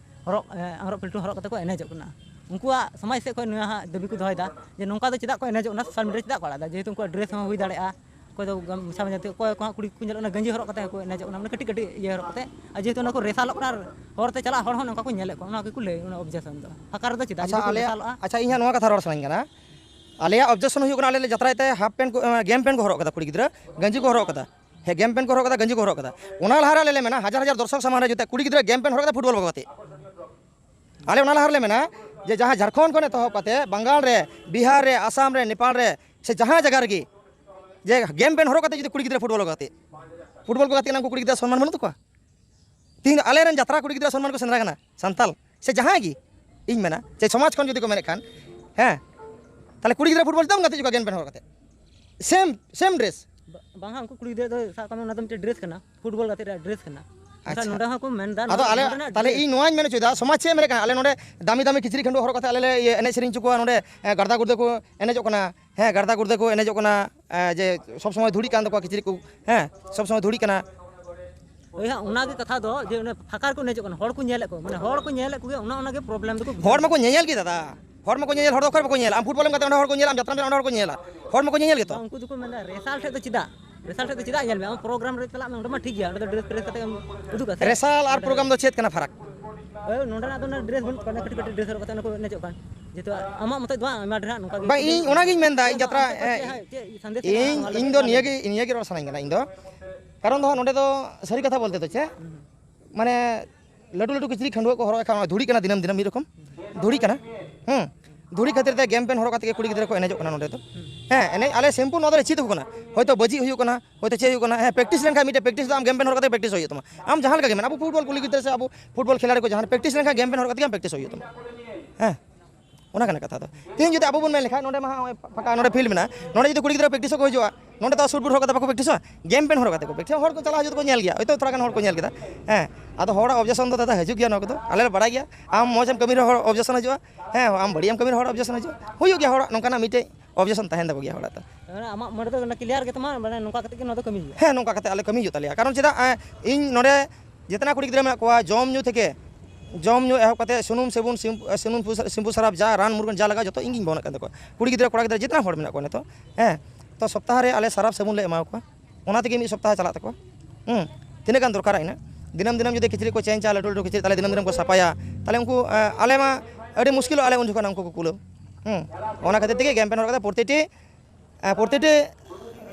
ᱦᱚᱨᱚᱜ, ᱮ, ᱟᱝᱨᱚᱵ ᱯᱤᱞᱴᱩ ᱦᱚᱨᱚᱜ ᱠᱟᱛᱮ ᱠᱚ ᱮᱱᱮᱡᱚᱜ ᱠᱟᱱᱟ᱾ ᱩᱱᱠᱩᱣᱟᱜ ᱥᱚᱢᱟᱡᱽ ᱥᱮᱫ ᱠᱷᱚᱱ ᱱᱚᱣᱟ ᱦᱟᱸᱜ ᱫᱟᱹᱵᱤ ᱠᱚ ᱫᱚᱦᱚᱭᱮᱫᱟ ᱡᱮ ᱱᱚᱝᱠᱟ ᱫᱚ ᱪᱮᱫᱟᱜ ᱠᱚ ᱮᱱᱮᱡᱚᱜ ᱠᱟᱱᱟ, ᱥᱳᱥᱟᱞ ᱢᱤᱰᱤᱭᱟ ᱨᱮ ᱪᱮᱫᱟᱜ ᱠᱚ ᱟᱲᱟᱜ ᱮᱫᱟ, ᱡᱮᱦᱮᱛᱩ ᱩᱱᱠᱩᱣᱟᱜ ᱰᱨᱮᱥ ᱦᱚᱸ ᱦᱩᱭ ᱫᱟᱲᱮᱭᱟᱜᱼᱟ, ᱚᱠᱚᱭ ᱫᱚ ᱜᱟᱢᱪᱷᱟ ᱵᱟᱸᱫᱮ ᱠᱟᱛᱮ, ᱚᱠᱚᱭ ᱠᱚ ᱦᱟᱸᱜ ᱠᱩᱲᱤ ᱠᱚ ᱧᱮᱞᱚᱜ ᱠᱟᱱᱟ ᱜᱟᱸᱡᱤ ᱦᱚᱨᱚᱜ ᱠᱟᱛᱮ ᱦᱚᱸᱠᱚ ᱮᱱᱮᱡᱚᱜ ᱠᱟᱱᱟ, ᱢᱟᱱᱮ ᱠᱟᱹᱴᱤᱡ ᱠᱟᱹᱴᱤᱡ ᱤᱭᱟᱹ ᱦᱚᱨᱚᱜ ᱠᱟᱛᱮ᱾ ᱟᱨ ᱡᱮᱦᱮᱛᱩ ᱚᱱᱟ ᱠᱚ ᱨᱮᱥᱟᱞᱚᱜ ᱠᱟᱱᱟ, ᱟᱨ ᱦᱚᱨ ᱛᱮ ᱪᱟᱞᱟᱜ ᱦᱚᱲ ᱦᱚᱸ ᱱᱚᱝᱠᱟ ᱠᱚ ᱧᱮᱞᱮᱫ ᱠᱚᱣᱟ, ᱚᱱᱟ ᱜᱮᱠᱚ ᱞᱟᱹᱭ, ᱚᱱᱟ ᱚᱵᱡᱮᱠᱥᱚᱱ ᱫᱚ᱾ ᱯᱷᱟᱸᱠᱟ ᱨᱮᱫᱚ ᱪᱮᱫᱟᱜ? ᱟᱪᱪᱷᱟ, ᱡᱩᱫᱤ ᱠᱚ ᱟᱞᱮᱭᱟᱜ, ᱨᱮᱥᱟᱞᱚᱜᱼᱟ᱾ ᱟᱪᱪᱷᱟ, ᱤᱧ ᱦᱟᱸᱜ ᱱᱚᱣᱟ ᱠᱟᱛᱷᱟ ᱨᱚᱲ ᱥᱟᱱᱟᱧ ᱠᱟᱱᱟ᱾ ᱟᱞᱮᱭᱟᱜ ᱚᱵᱡᱮᱠᱥᱚᱱ ᱦᱩᱭᱩᱜ ᱠᱟᱱᱟ, ᱟᱞᱮ ᱞᱮ ᱡᱟᱛᱨᱟᱭ ᱛᱮ ᱦᱟᱯ ᱯᱮᱱᱴ ᱠᱚ, ᱮ, ᱜᱮᱢ ᱯᱮᱱᱴ ᱠᱚ ᱦᱚᱨᱚᱜ ᱠᱟᱫᱟ ᱠᱩᱲᱤ ᱜᱤᱫᱽᱨᱟᱹ, ᱜᱟᱸᱡᱤ ᱠᱚ ᱦᱚᱨᱚᱜ ᱠᱟᱫᱟ᱾ ᱦᱮᱸ, ᱜᱮᱢ ᱯᱮᱱᱴ ᱠᱚ ᱦᱚᱨᱚᱜ ᱠᱟᱫᱟ, ᱜᱟᱸᱡᱤ ᱠᱚ ᱦᱚᱨᱚᱜ ᱠᱟᱫᱟ᱾ ᱚᱱᱟ ᱞᱟᱦᱟ ᱨᱮ ᱟᱞᱮ ᱞᱮ ᱢᱮᱱᱟ, ᱦᱟᱡᱟᱨ ᱦᱟᱡᱟᱨ ᱫᱚᱨᱥᱚᱠ ᱥᱟᱢᱟᱝ ᱨᱮ ᱡᱟᱛᱮ ᱠᱩᱲᱤ ᱜᱤᱫᱽᱨᱟᱹ ᱜᱮᱢ ᱯᱮᱱᱴ ᱦᱚᱨᱚᱜ ᱠᱟᱛᱮ ᱯᱷᱩᱴᱵᱚᱞ ᱵᱟᱠᱚ ᱜᱟᱛᱮᱜ᱾ ᱟᱞᱮ ᱚᱱᱟ ᱞᱟᱦᱟ ᱨᱮᱞᱮ ᱢᱮᱱᱟ ᱡᱮ ᱡᱟᱦᱟᱸ ᱡᱷᱟᱲᱠᱷᱚᱸᱰ ᱠᱷᱚᱱ ᱮᱛᱚᱦᱚᱵ ᱠᱟᱛᱮ ᱵᱟᱝᱜᱟᱞ ᱨᱮ, ᱵᱤᱦᱟᱨ ᱨᱮ, ᱟᱥᱟᱢ ᱨᱮ, ᱱᱮᱯᱟᱞ ᱨᱮ, ᱥᱮ ᱡᱟᱦᱟᱸ ᱡᱟᱭᱜᱟ ᱨᱮᱜᱮ, ᱡᱮ ᱜᱮᱢ ᱯᱮᱱᱴ ᱦᱚᱨᱚᱜ ᱠᱟᱛᱮ ᱡᱩᱫᱤ ᱠᱩᱲᱤ ᱜᱤᱫᱽᱨᱟᱹ ᱯᱷᱩᱴᱵᱚᱞ ᱠᱚ ᱜᱟᱛᱮᱜ, ᱯᱷᱩᱴᱵᱚᱞ ᱠᱚ ᱜᱟᱛᱮᱜ ᱠᱟᱱᱟ, ᱩᱱᱠᱩ ᱠᱩᱲᱤ ᱜᱤᱫᱽᱨᱟᱹ ᱥᱚᱱᱢᱟᱱ ᱵᱟᱹᱱᱩᱜ ᱛᱟᱠᱚᱣᱟ? ᱛᱤᱦᱤᱧ ᱫᱚ ᱟᱞᱮᱨᱮᱱ ᱡᱟᱛᱨᱟ ᱠᱩᱲᱤ ᱜᱤᱫᱽᱨᱟᱹ ᱥᱚᱱᱢᱟᱱ ᱠᱚ ᱥᱮᱸᱫᱽᱨᱟ ᱠᱟᱱᱟ ᱥᱟᱱᱛᱟᱞ, ᱥᱮ ᱡᱟᱦᱟᱸᱭ ᱜᱮ, ᱤᱧ ᱢᱮᱱᱟ ᱡᱮ ᱥᱚᱢᱟᱡᱽ ᱠᱷᱚᱱ ᱡᱩᱫᱤ ᱠᱚ ᱢᱮᱱᱮᱫ ᱠᱷᱟᱱ, ᱦᱮᱸ, ᱛᱟᱦᱞᱮ ᱠᱩᱲᱤ ᱜᱤᱫᱽᱨᱟᱹ ᱯᱷᱩᱴᱵᱚᱞ ᱪᱮᱫᱟᱜ ᱮᱢ ᱜᱟᱛᱮ ᱦᱚᱪᱚ ᱠᱚᱣᱟ ᱜᱮᱢ ᱯᱮᱱ ᱦᱚᱨᱚᱜ ᱠᱟᱛᱮ? ᱥᱮᱢ, ᱥᱮᱢ ᱰᱨᱮᱥ᱾ ᱵᱟ-, ᱵᱟᱝ ᱦᱟᱸᱜ, ᱩᱱᱠᱩ ᱠᱩᱲᱤ ᱜᱤᱫᱽᱨᱟᱹ ᱫᱚ ᱥᱟᱵ ᱠᱟᱜ ᱢᱮ, ᱚᱱᱟ ᱫᱚ ᱢᱤᱫᱴᱮᱱ ᱰᱨᱮᱥ ᱠᱟᱱᱟ, ᱯᱷᱩᱴᱵᱚᱞ ᱜᱟᱛᱮᱜ ᱨᱮᱭᱟᱜ ᱰᱨᱮᱥ ᱠᱟᱱᱟ᱾ ᱟᱪᱪᱷᱟ᱾ ᱱᱚᱰᱮ ᱦᱚᱸᱠᱚ ᱢᱮᱱᱫᱟ, ᱟᱫᱚ ᱟᱞᱮ ᱛᱟᱦᱞᱮ ᱤᱧ ᱱᱚᱣᱟᱧ ᱢᱮᱱ ᱦᱚᱪᱚᱭᱮᱫᱟ, ᱥᱚᱢᱟᱡᱽ ᱪᱮᱫ ᱮᱢ ᱢᱮᱱᱮᱫ ᱠᱟᱱᱟ? ᱟᱞᱮ ᱱᱚᱰᱮ ᱫᱟᱢᱤ ᱫᱟᱢᱤ ᱠᱤᱪᱨᱤᱡ ᱠᱷᱟᱹᱰᱩᱣᱟᱹ ᱦᱚᱨᱚᱜ ᱠᱟᱛᱮ ᱟᱞᱮ ᱞᱮ ᱤᱭᱟᱹ ᱮᱱᱮᱡ ᱥᱮᱨᱮᱧ ᱦᱚᱪᱚ ᱠᱚᱣᱟ, ᱱᱚᱰᱮ ᱮ, ᱜᱟᱲᱫᱟ ᱜᱩᱲᱫᱟᱹ ᱠᱚ ᱮᱱᱮᱡᱚᱜ ᱠᱟᱱᱟ, ᱦᱮᱸ, ᱜᱟᱲᱫᱟ ᱜᱩᱲᱫᱟᱹ ᱠᱚ ᱮᱱᱮᱡᱚᱜ ᱠᱟᱱᱟ, ᱮ, ᱡᱮ ᱥᱚᱵ ᱥᱚᱢᱚᱭ ᱫᱷᱩᱲᱤ ᱠᱟᱱ ᱛᱟᱠᱚᱣᱟ ᱠᱤᱪᱨᱤᱡ ᱠᱚ, ᱦᱮᱸ, ᱥᱚᱵ ᱥᱚᱢᱚᱭ ᱫᱷᱩᱲᱤ ᱠᱟᱱᱟ᱾ ᱦᱳᱭ ᱦᱟᱸᱜ, ᱚᱱᱟᱜᱮ ᱠᱟᱛᱷᱟ ᱫᱚ, ᱡᱮ ᱚᱱᱮ ᱯᱷᱟᱸᱠᱟ ᱨᱮᱠᱚ ᱮᱱᱮᱡᱚᱜ ᱠᱟᱱᱟ, ᱦᱚᱲ ᱠᱚ ᱧᱮᱞᱮᱫ ᱠᱚᱣᱟ, ᱢᱟᱱᱮ ᱦᱚᱲ ᱠᱚ ᱧᱮᱞᱮᱫ ᱠᱚᱜᱮ, ᱚᱱᱟ, ᱚᱱᱟᱜᱮ ᱯᱨᱚᱵᱞᱮᱢ ᱫᱚᱠᱚ ᱵᱩᱡᱷᱟᱹᱣ ᱦᱚᱲ ᱢᱟᱠᱚ ᱧᱮᱧᱮᱞ ᱜᱮ ᱫᱟᱫᱟ, ᱦᱚᱲ ᱢᱟᱠᱚ ᱧᱮᱧᱮᱞ, ᱦᱚᱲ ᱫᱚ ᱚᱠᱚᱭ ᱵᱟᱠᱚ ᱧᱮᱞᱟ? ᱟᱢ ᱯᱷᱩᱴᱵᱚᱞᱮᱢ ᱜᱟᱛᱮᱜ, ᱚᱸᱰᱮ ᱦᱚᱲ ᱠᱚ ᱧᱮᱞᱟ, ᱟᱢ ᱡᱟᱛᱨᱟᱢ ᱪᱟᱞᱟᱜ, ᱚᱸᱰᱮ ᱦᱚᱲ ᱠᱚ ᱧᱮᱞᱟ, ᱦᱚᱲ ᱢᱟᱠᱚ ᱧᱮᱧᱮᱞ ᱜᱮᱛᱚ᱾ ᱵᱟᱝ, ᱩᱱᱠᱩ ᱫᱚᱠᱚ ᱢᱮᱱᱫᱟ, ᱨᱮᱥᱟᱞ ᱴᱷᱮᱡ ᱫᱚ ᱪᱮᱫᱟᱜ? ᱨᱮᱥᱟᱞ ᱴᱷᱮᱡ ᱫᱚ ᱪᱮᱫᱟᱜ ᱧᱮᱞ ᱢᱮ? ᱟᱢ ᱯᱨᱳᱜᱨᱟᱢ ᱨᱮ ᱪᱟᱞᱟᱜ ᱢᱮ, ᱚᱸᱰᱮ ᱢᱟ ᱴᱷᱤᱠ ᱜᱮᱭᱟ, ᱚᱸᱰᱮ ᱫᱚ ᱰᱨᱮᱥ ᱯᱷᱨᱮᱥ ᱠᱟᱛᱮ ᱮᱢ ᱩᱫᱩᱜᱟ ᱥᱮ? ᱨᱮᱥᱟᱞ ᱟᱨ ᱯᱨᱳᱜᱨᱟᱢ ᱫᱚ ᱪᱮᱫ ᱠᱟᱱᱟ ᱯᱷᱟᱨᱟᱠ? ᱳᱭ, ᱱᱚᱸᱰᱮᱱᱟᱜ ᱫᱚ ᱚᱱᱟ ᱰᱨᱮᱥ ᱵᱟᱹᱱᱩᱜ ᱛᱟᱠᱚᱣᱟ, ᱚᱱᱟ ᱠᱟᱹᱴᱤᱡ ᱠᱟᱹᱴᱤᱡ ᱰᱨᱮᱥ ᱦᱚᱨᱚᱜ ᱠᱟᱛᱮ ᱚᱱᱟ ᱠᱚ ᱮᱱᱮᱡᱚᱜ ᱠᱟᱱ᱾ ᱡᱮᱦᱮᱛᱩ ᱟᱢᱟᱜ ᱢᱚᱛᱚᱡ ᱫᱚ ᱵᱟᱝ, ᱟᱭᱢᱟ ᱰᱷᱮᱨ ᱦᱟᱸᱜ ᱱᱚᱝᱠᱟ ᱜᱮ ᱵᱟᱝ, ᱤᱧ ᱚᱱᱟᱜᱤᱧ ᱢᱮᱱᱫᱟ, ᱤᱧ ᱡᱟᱛᱨᱟ, ᱟᱯᱮ ᱯᱟᱪᱮ ᱦᱟᱸᱜ ᱪᱮᱫ ᱥᱟᱸᱫᱮᱥ ᱮᱢ ᱤᱧ, ᱮᱢᱟ ᱤᱧ ᱫᱚ ᱱᱤᱭᱟᱹ ᱜᱮ, ᱱᱤᱭᱟᱹ ᱜᱮ ᱨᱚᱲ ᱥᱟᱱᱟᱧ ᱠᱟᱱᱟ ᱤᱧ ᱫᱚ᱾ ᱠᱟᱨᱚᱱ ᱫᱚ ᱦᱟᱸᱜ ᱱᱚᱸᱰᱮ ᱫᱚ ᱥᱟᱹᱨᱤ ᱠᱟᱛᱷᱟ ᱵᱚᱞᱛᱮ ᱫᱚ ᱪᱮᱫ, ᱦᱩᱸ᱾ ᱢᱟᱱᱮ ᱞᱟᱹᱴᱩ ᱞᱟᱹᱴᱩ ᱠᱤᱪᱨᱤᱡ ᱠᱷᱟᱹᱰᱩᱣᱟᱹ ᱠᱚ ᱦᱚᱨᱚᱜ ᱮᱫ ᱠᱷᱟᱱ, ᱱᱚᱣᱟ ᱫᱷᱩᱲᱤ ᱠᱟᱱᱟ, ᱫᱤᱱᱟᱹᱢ ᱫᱤᱱᱟᱹᱢ ᱢᱤᱫ ᱨᱚᱠᱚᱢ ᱫᱷᱩᱲᱤ ᱠᱟᱱᱟ᱾ ᱦᱩᱸ, ᱫᱷᱩᱲᱤ ᱠᱷᱟᱹᱛᱤᱨ ᱛᱮ ᱜᱮᱢ ᱯᱮᱱ ᱦᱚᱨᱚᱜ ᱠᱟᱛᱮ ᱜᱮ ᱠᱩᱲᱤ ᱜᱤᱫᱽᱨᱟᱹ ᱠᱚ ᱮᱱᱮᱡᱚᱜ ᱠᱟᱱᱟ ᱱᱚᱸᱰᱮ ᱫᱚ᱾ ᱦᱩᱸ᱾ ᱦᱮᱸ, ᱮᱱᱮᱡ ᱟᱞᱮ ᱥᱤᱢᱯᱩᱞ ᱱᱚᱣᱟ ᱫᱚᱞᱮ ᱪᱮᱫ ᱟᱠᱚ ᱠᱟᱱᱟ᱾ ᱦᱚᱭᱛᱳ ᱵᱟᱹᱡᱤ ᱦᱩᱭᱩᱜ ᱠᱟᱱᱟ, ᱦᱚᱭᱛᱳ ᱪᱮᱫ ᱦᱩᱭᱩᱜ ᱠᱟᱱᱟ, ᱦᱮᱸ, ᱯᱨᱮᱠᱴᱤᱥ ᱞᱮᱱᱠᱷᱟᱱ ᱢᱤᱫᱴᱮᱡ ᱯᱨᱮᱠᱴᱤᱥ ᱫᱚ ᱟᱢ ᱜᱮᱢ ᱯᱮᱱ ᱦᱚᱨᱚᱜ ᱠᱟᱛᱮ ᱯᱨᱮᱠᱴᱤᱥ ᱦᱩᱭᱩᱜ ᱛᱟᱢᱟ᱾ ᱟᱢ ᱡᱟᱦᱟᱸ ᱞᱮᱠᱟ ᱜᱮ ᱢᱮᱱ, ᱟᱵᱚ ᱯᱷᱩᱴᱵᱚᱞ ᱠᱩᱲᱤ ᱜᱤᱫᱽᱨᱟᱹ ᱥᱮ ᱟᱵᱚ ᱯᱷᱩᱴᱵᱚᱞ ᱠᱷᱤᱞᱟᱲᱤ ᱠᱚ ᱡᱟᱦᱟᱸ ᱯᱨᱮᱠᱴᱤᱥ ᱞᱮᱱᱠᱷᱟᱱ ᱜᱮᱢ ᱯᱮᱱ ᱦᱚᱨᱚᱜ ᱠᱟᱛᱮ ᱜᱮ ᱟᱢ ᱯᱨᱮᱠᱴᱤᱥ ᱦᱩᱭᱩᱜ ᱛᱟᱢᱟ᱾ ᱦᱮᱸ, ᱚᱱᱟ ᱠᱟᱱᱟ ᱠᱟᱛᱷᱟ ᱫᱚ᱾ ᱛᱮᱦᱮᱧ ᱡᱩᱫᱤ ᱟᱵᱚ ᱵᱚᱱ ᱢᱮᱱ ᱞᱮᱠᱷᱟᱱ, ᱱᱚᱸᱰᱮ ᱢᱟ ᱦᱚᱸᱜᱼᱚᱭ ᱯᱷᱟᱸᱠᱟ, ᱱᱚᱸᱰᱮ ᱯᱷᱤᱞᱰ ᱢᱮᱱᱟᱜᱼᱟ, ᱱᱚᱸᱰᱮ ᱡᱩᱫᱤ ᱠᱩᱲᱤ ᱜᱤᱫᱽᱨᱟᱹ ᱯᱨᱮᱠᱴᱤᱥᱚᱜ ᱠᱚ ᱦᱤᱡᱩᱜᱼᱟ, ᱱᱚᱸᱰᱮ ᱫᱚ ᱥᱩᱴ ᱵᱩᱴ ᱦᱚᱨᱚᱜ ᱠᱟᱛᱮ ᱵᱟᱠᱚ ᱯᱨᱮᱠᱴᱤᱥᱚᱜᱼᱟ, ᱜᱮᱢ ᱯᱮᱱ ᱦᱚᱨᱚᱜ ᱠᱟᱛᱮ ᱠᱚ ᱯᱨᱮᱠᱴᱤᱥᱚᱜᱼᱟ᱾ ᱦᱚᱲ ᱠᱚ ᱪᱟᱞᱟᱣ ᱦᱤᱡᱩᱜ ᱛᱮᱠᱚ ᱧᱮᱞ ᱜᱮᱭᱟ, ᱦᱚᱭᱛᱳ ᱛᱷᱚᱲᱟ ᱜᱟᱱ ᱦᱚᱲ ᱠᱚ ᱧᱮᱞ ᱠᱮᱫᱟ᱾ ᱦᱮᱸ, ᱟᱫᱚ ᱦᱚᱲᱟᱜ ᱚᱵᱡᱮᱠᱥᱚᱱ ᱫᱚ ᱫᱟᱫᱟ ᱦᱤᱡᱩᱜ ᱜᱮᱭᱟ, ᱱᱚᱣᱟ ᱠᱚᱫᱚ ᱟᱞᱮ ᱞᱮ ᱵᱟᱲᱟᱭ ᱜᱮᱭᱟ᱾ ᱟᱢ ᱢᱚᱡᱽ ᱮᱢ ᱠᱟᱹᱢᱤ ᱨᱮᱦᱚᱸ ᱦᱚᱲ ᱚᱵᱡᱮᱠᱥᱚᱱ ᱦᱤᱡᱩᱜᱼᱟ, ᱦᱮᱸ, ᱟᱢ ᱵᱟᱹᱲᱤᱡ ᱮᱢ ᱠᱟᱹᱢᱤ ᱨᱮᱦᱚᱸ ᱦᱚᱲ ᱚᱵᱡᱮᱠᱥᱚᱱ ᱦᱤᱡᱩᱜᱼᱟ, ᱦᱩᱭᱩᱜ ᱜᱮᱭᱟ, ᱦᱚᱲᱟᱜ ᱱᱚᱝᱠᱟᱱᱟᱜ ᱢᱤᱫᱴᱮᱡ ᱚᱵᱡᱮᱠᱥᱚᱱ ᱛᱟᱦᱮᱱ ᱛᱟᱠᱚ ᱜᱮᱭᱟ ᱦᱚᱲᱟᱜ ᱫᱚ᱾ ᱢᱟᱱᱮ ᱟᱢᱟᱜ ᱢᱚᱱᱮ ᱫᱚ ᱚᱱᱟ ᱠᱞᱤᱭᱟᱨ ᱜᱮ ᱛᱟᱢᱟ, ᱢᱟᱱᱮ ᱱᱚᱝᱠᱟ ᱠᱟᱛᱮ ᱜᱮ ᱱᱚᱣᱟ ᱫᱚ ᱠᱟᱹᱢᱤ ᱦᱩᱭᱩᱜᱼᱟ᱾ ᱦᱮᱸ, ᱱᱚᱝᱠᱟ ᱠᱟᱛᱮ ᱟᱞᱮ ᱠᱟᱹᱢᱤ ᱦᱩᱭᱩᱜ ᱛᱟᱞᱮᱭᱟ, ᱠᱟᱨᱚᱱ ᱪᱮᱫᱟᱜ, ᱮᱸ, ᱤᱧ ᱱᱚᱰᱮ ᱡᱮᱛᱱᱟ ᱠᱩᱲᱤ ᱜᱤᱫᱽᱨᱟᱹ ᱢᱮᱱᱟᱜ ᱠᱚᱣᱟ, ᱡᱚᱢ ᱧᱩ ᱛᱷᱮᱠᱮ, ᱡᱚᱢ ᱧᱩ ᱮᱦᱚᱵ ᱠᱟᱛᱮ ᱥᱩᱱᱩᱢ ᱥᱮᱵᱩᱱ, ᱥᱤᱢ-, ᱥᱩᱱᱩᱢ ᱯᱩ-, ᱥᱤᱢᱯᱩ ᱥᱟᱨᱟᱯ ᱡᱟ ᱨᱟᱱ ᱢᱩᱨᱜᱟᱹᱱ ᱡᱟ ᱞᱟᱜᱟᱜᱼᱟ ᱡᱚᱛᱚ ᱤᱧ ᱜᱤᱧ ᱵᱚᱦᱚᱱᱮᱫ ᱠᱟᱱ ᱛᱟᱠᱚᱣᱟ᱾ ᱠᱩᱲᱤ ᱜᱤᱫᱽᱨᱟᱹ ᱠᱚᱲᱟ ᱜᱤᱫᱽᱨᱟᱹ ᱡᱮᱛᱱᱟ ᱦᱚᱲ ᱢᱮᱱᱟᱜ ᱠᱚᱣᱟ ᱱᱤᱛᱚᱜ, ᱦᱮᱸ, ᱛᱚ ᱥᱚᱯᱛᱟᱦᱚ ᱨᱮ ᱟᱞᱮ ᱥᱟᱨᱟᱯ ᱥᱟᱵᱚᱱ ᱞᱮ ᱮᱢᱟ ᱠᱚᱣᱟ, ᱚᱱᱟ ᱛᱮᱜᱮ ᱢᱤᱫ ᱥᱚᱯᱛᱟᱦᱚ ᱪᱟᱞᱟᱜ ᱛᱟᱠᱚᱣᱟ᱾ ᱦᱩᱸ, ᱛᱤᱱᱟᱹᱜ ᱜᱟᱱ ᱫᱚᱨᱠᱟᱨᱟ ᱤᱱᱟᱹᱜ? ᱫᱤᱱᱟᱹᱢ ᱫᱤᱱᱟᱹᱢ ᱡᱩᱫᱤ ᱠᱤᱪᱨᱤᱡ ᱠᱚ ᱪᱮᱧᱡᱟ, ᱞᱟᱹᱴᱩ ᱞᱟᱹᱴᱩ ᱠᱤᱪᱨᱤᱡ, ᱛᱟᱦᱞᱮ ᱫᱤᱱᱟᱹᱢ ᱫᱤᱱᱟᱹᱢ ᱠᱚ ᱥᱟᱯᱷᱟᱭᱟ, ᱛᱟᱦᱞᱮ ᱩᱱᱠᱩ, ᱮᱸ, ᱟᱞᱮ ᱢᱟ ᱟᱹᱰᱤ ᱢᱩᱥᱠᱤᱞᱚᱜ ᱟᱞᱮ ᱩᱱ ᱡᱚᱠᱷᱚᱱ ᱩᱱᱠᱩ ᱠᱚ ᱠᱩᱞᱟᱹᱣ᱾ ᱦᱩᱸ, ᱚᱱᱟ ᱠᱷᱟᱹᱛᱤᱨ ᱛᱮᱜᱮ ᱜᱮᱢ ᱯᱮᱱ ᱦᱚᱨᱚᱜ ᱠᱟᱛᱮ ᱯᱨᱚᱛᱤᱴᱤ, ᱮᱸ, ᱯᱨᱚᱛᱤᱴᱤ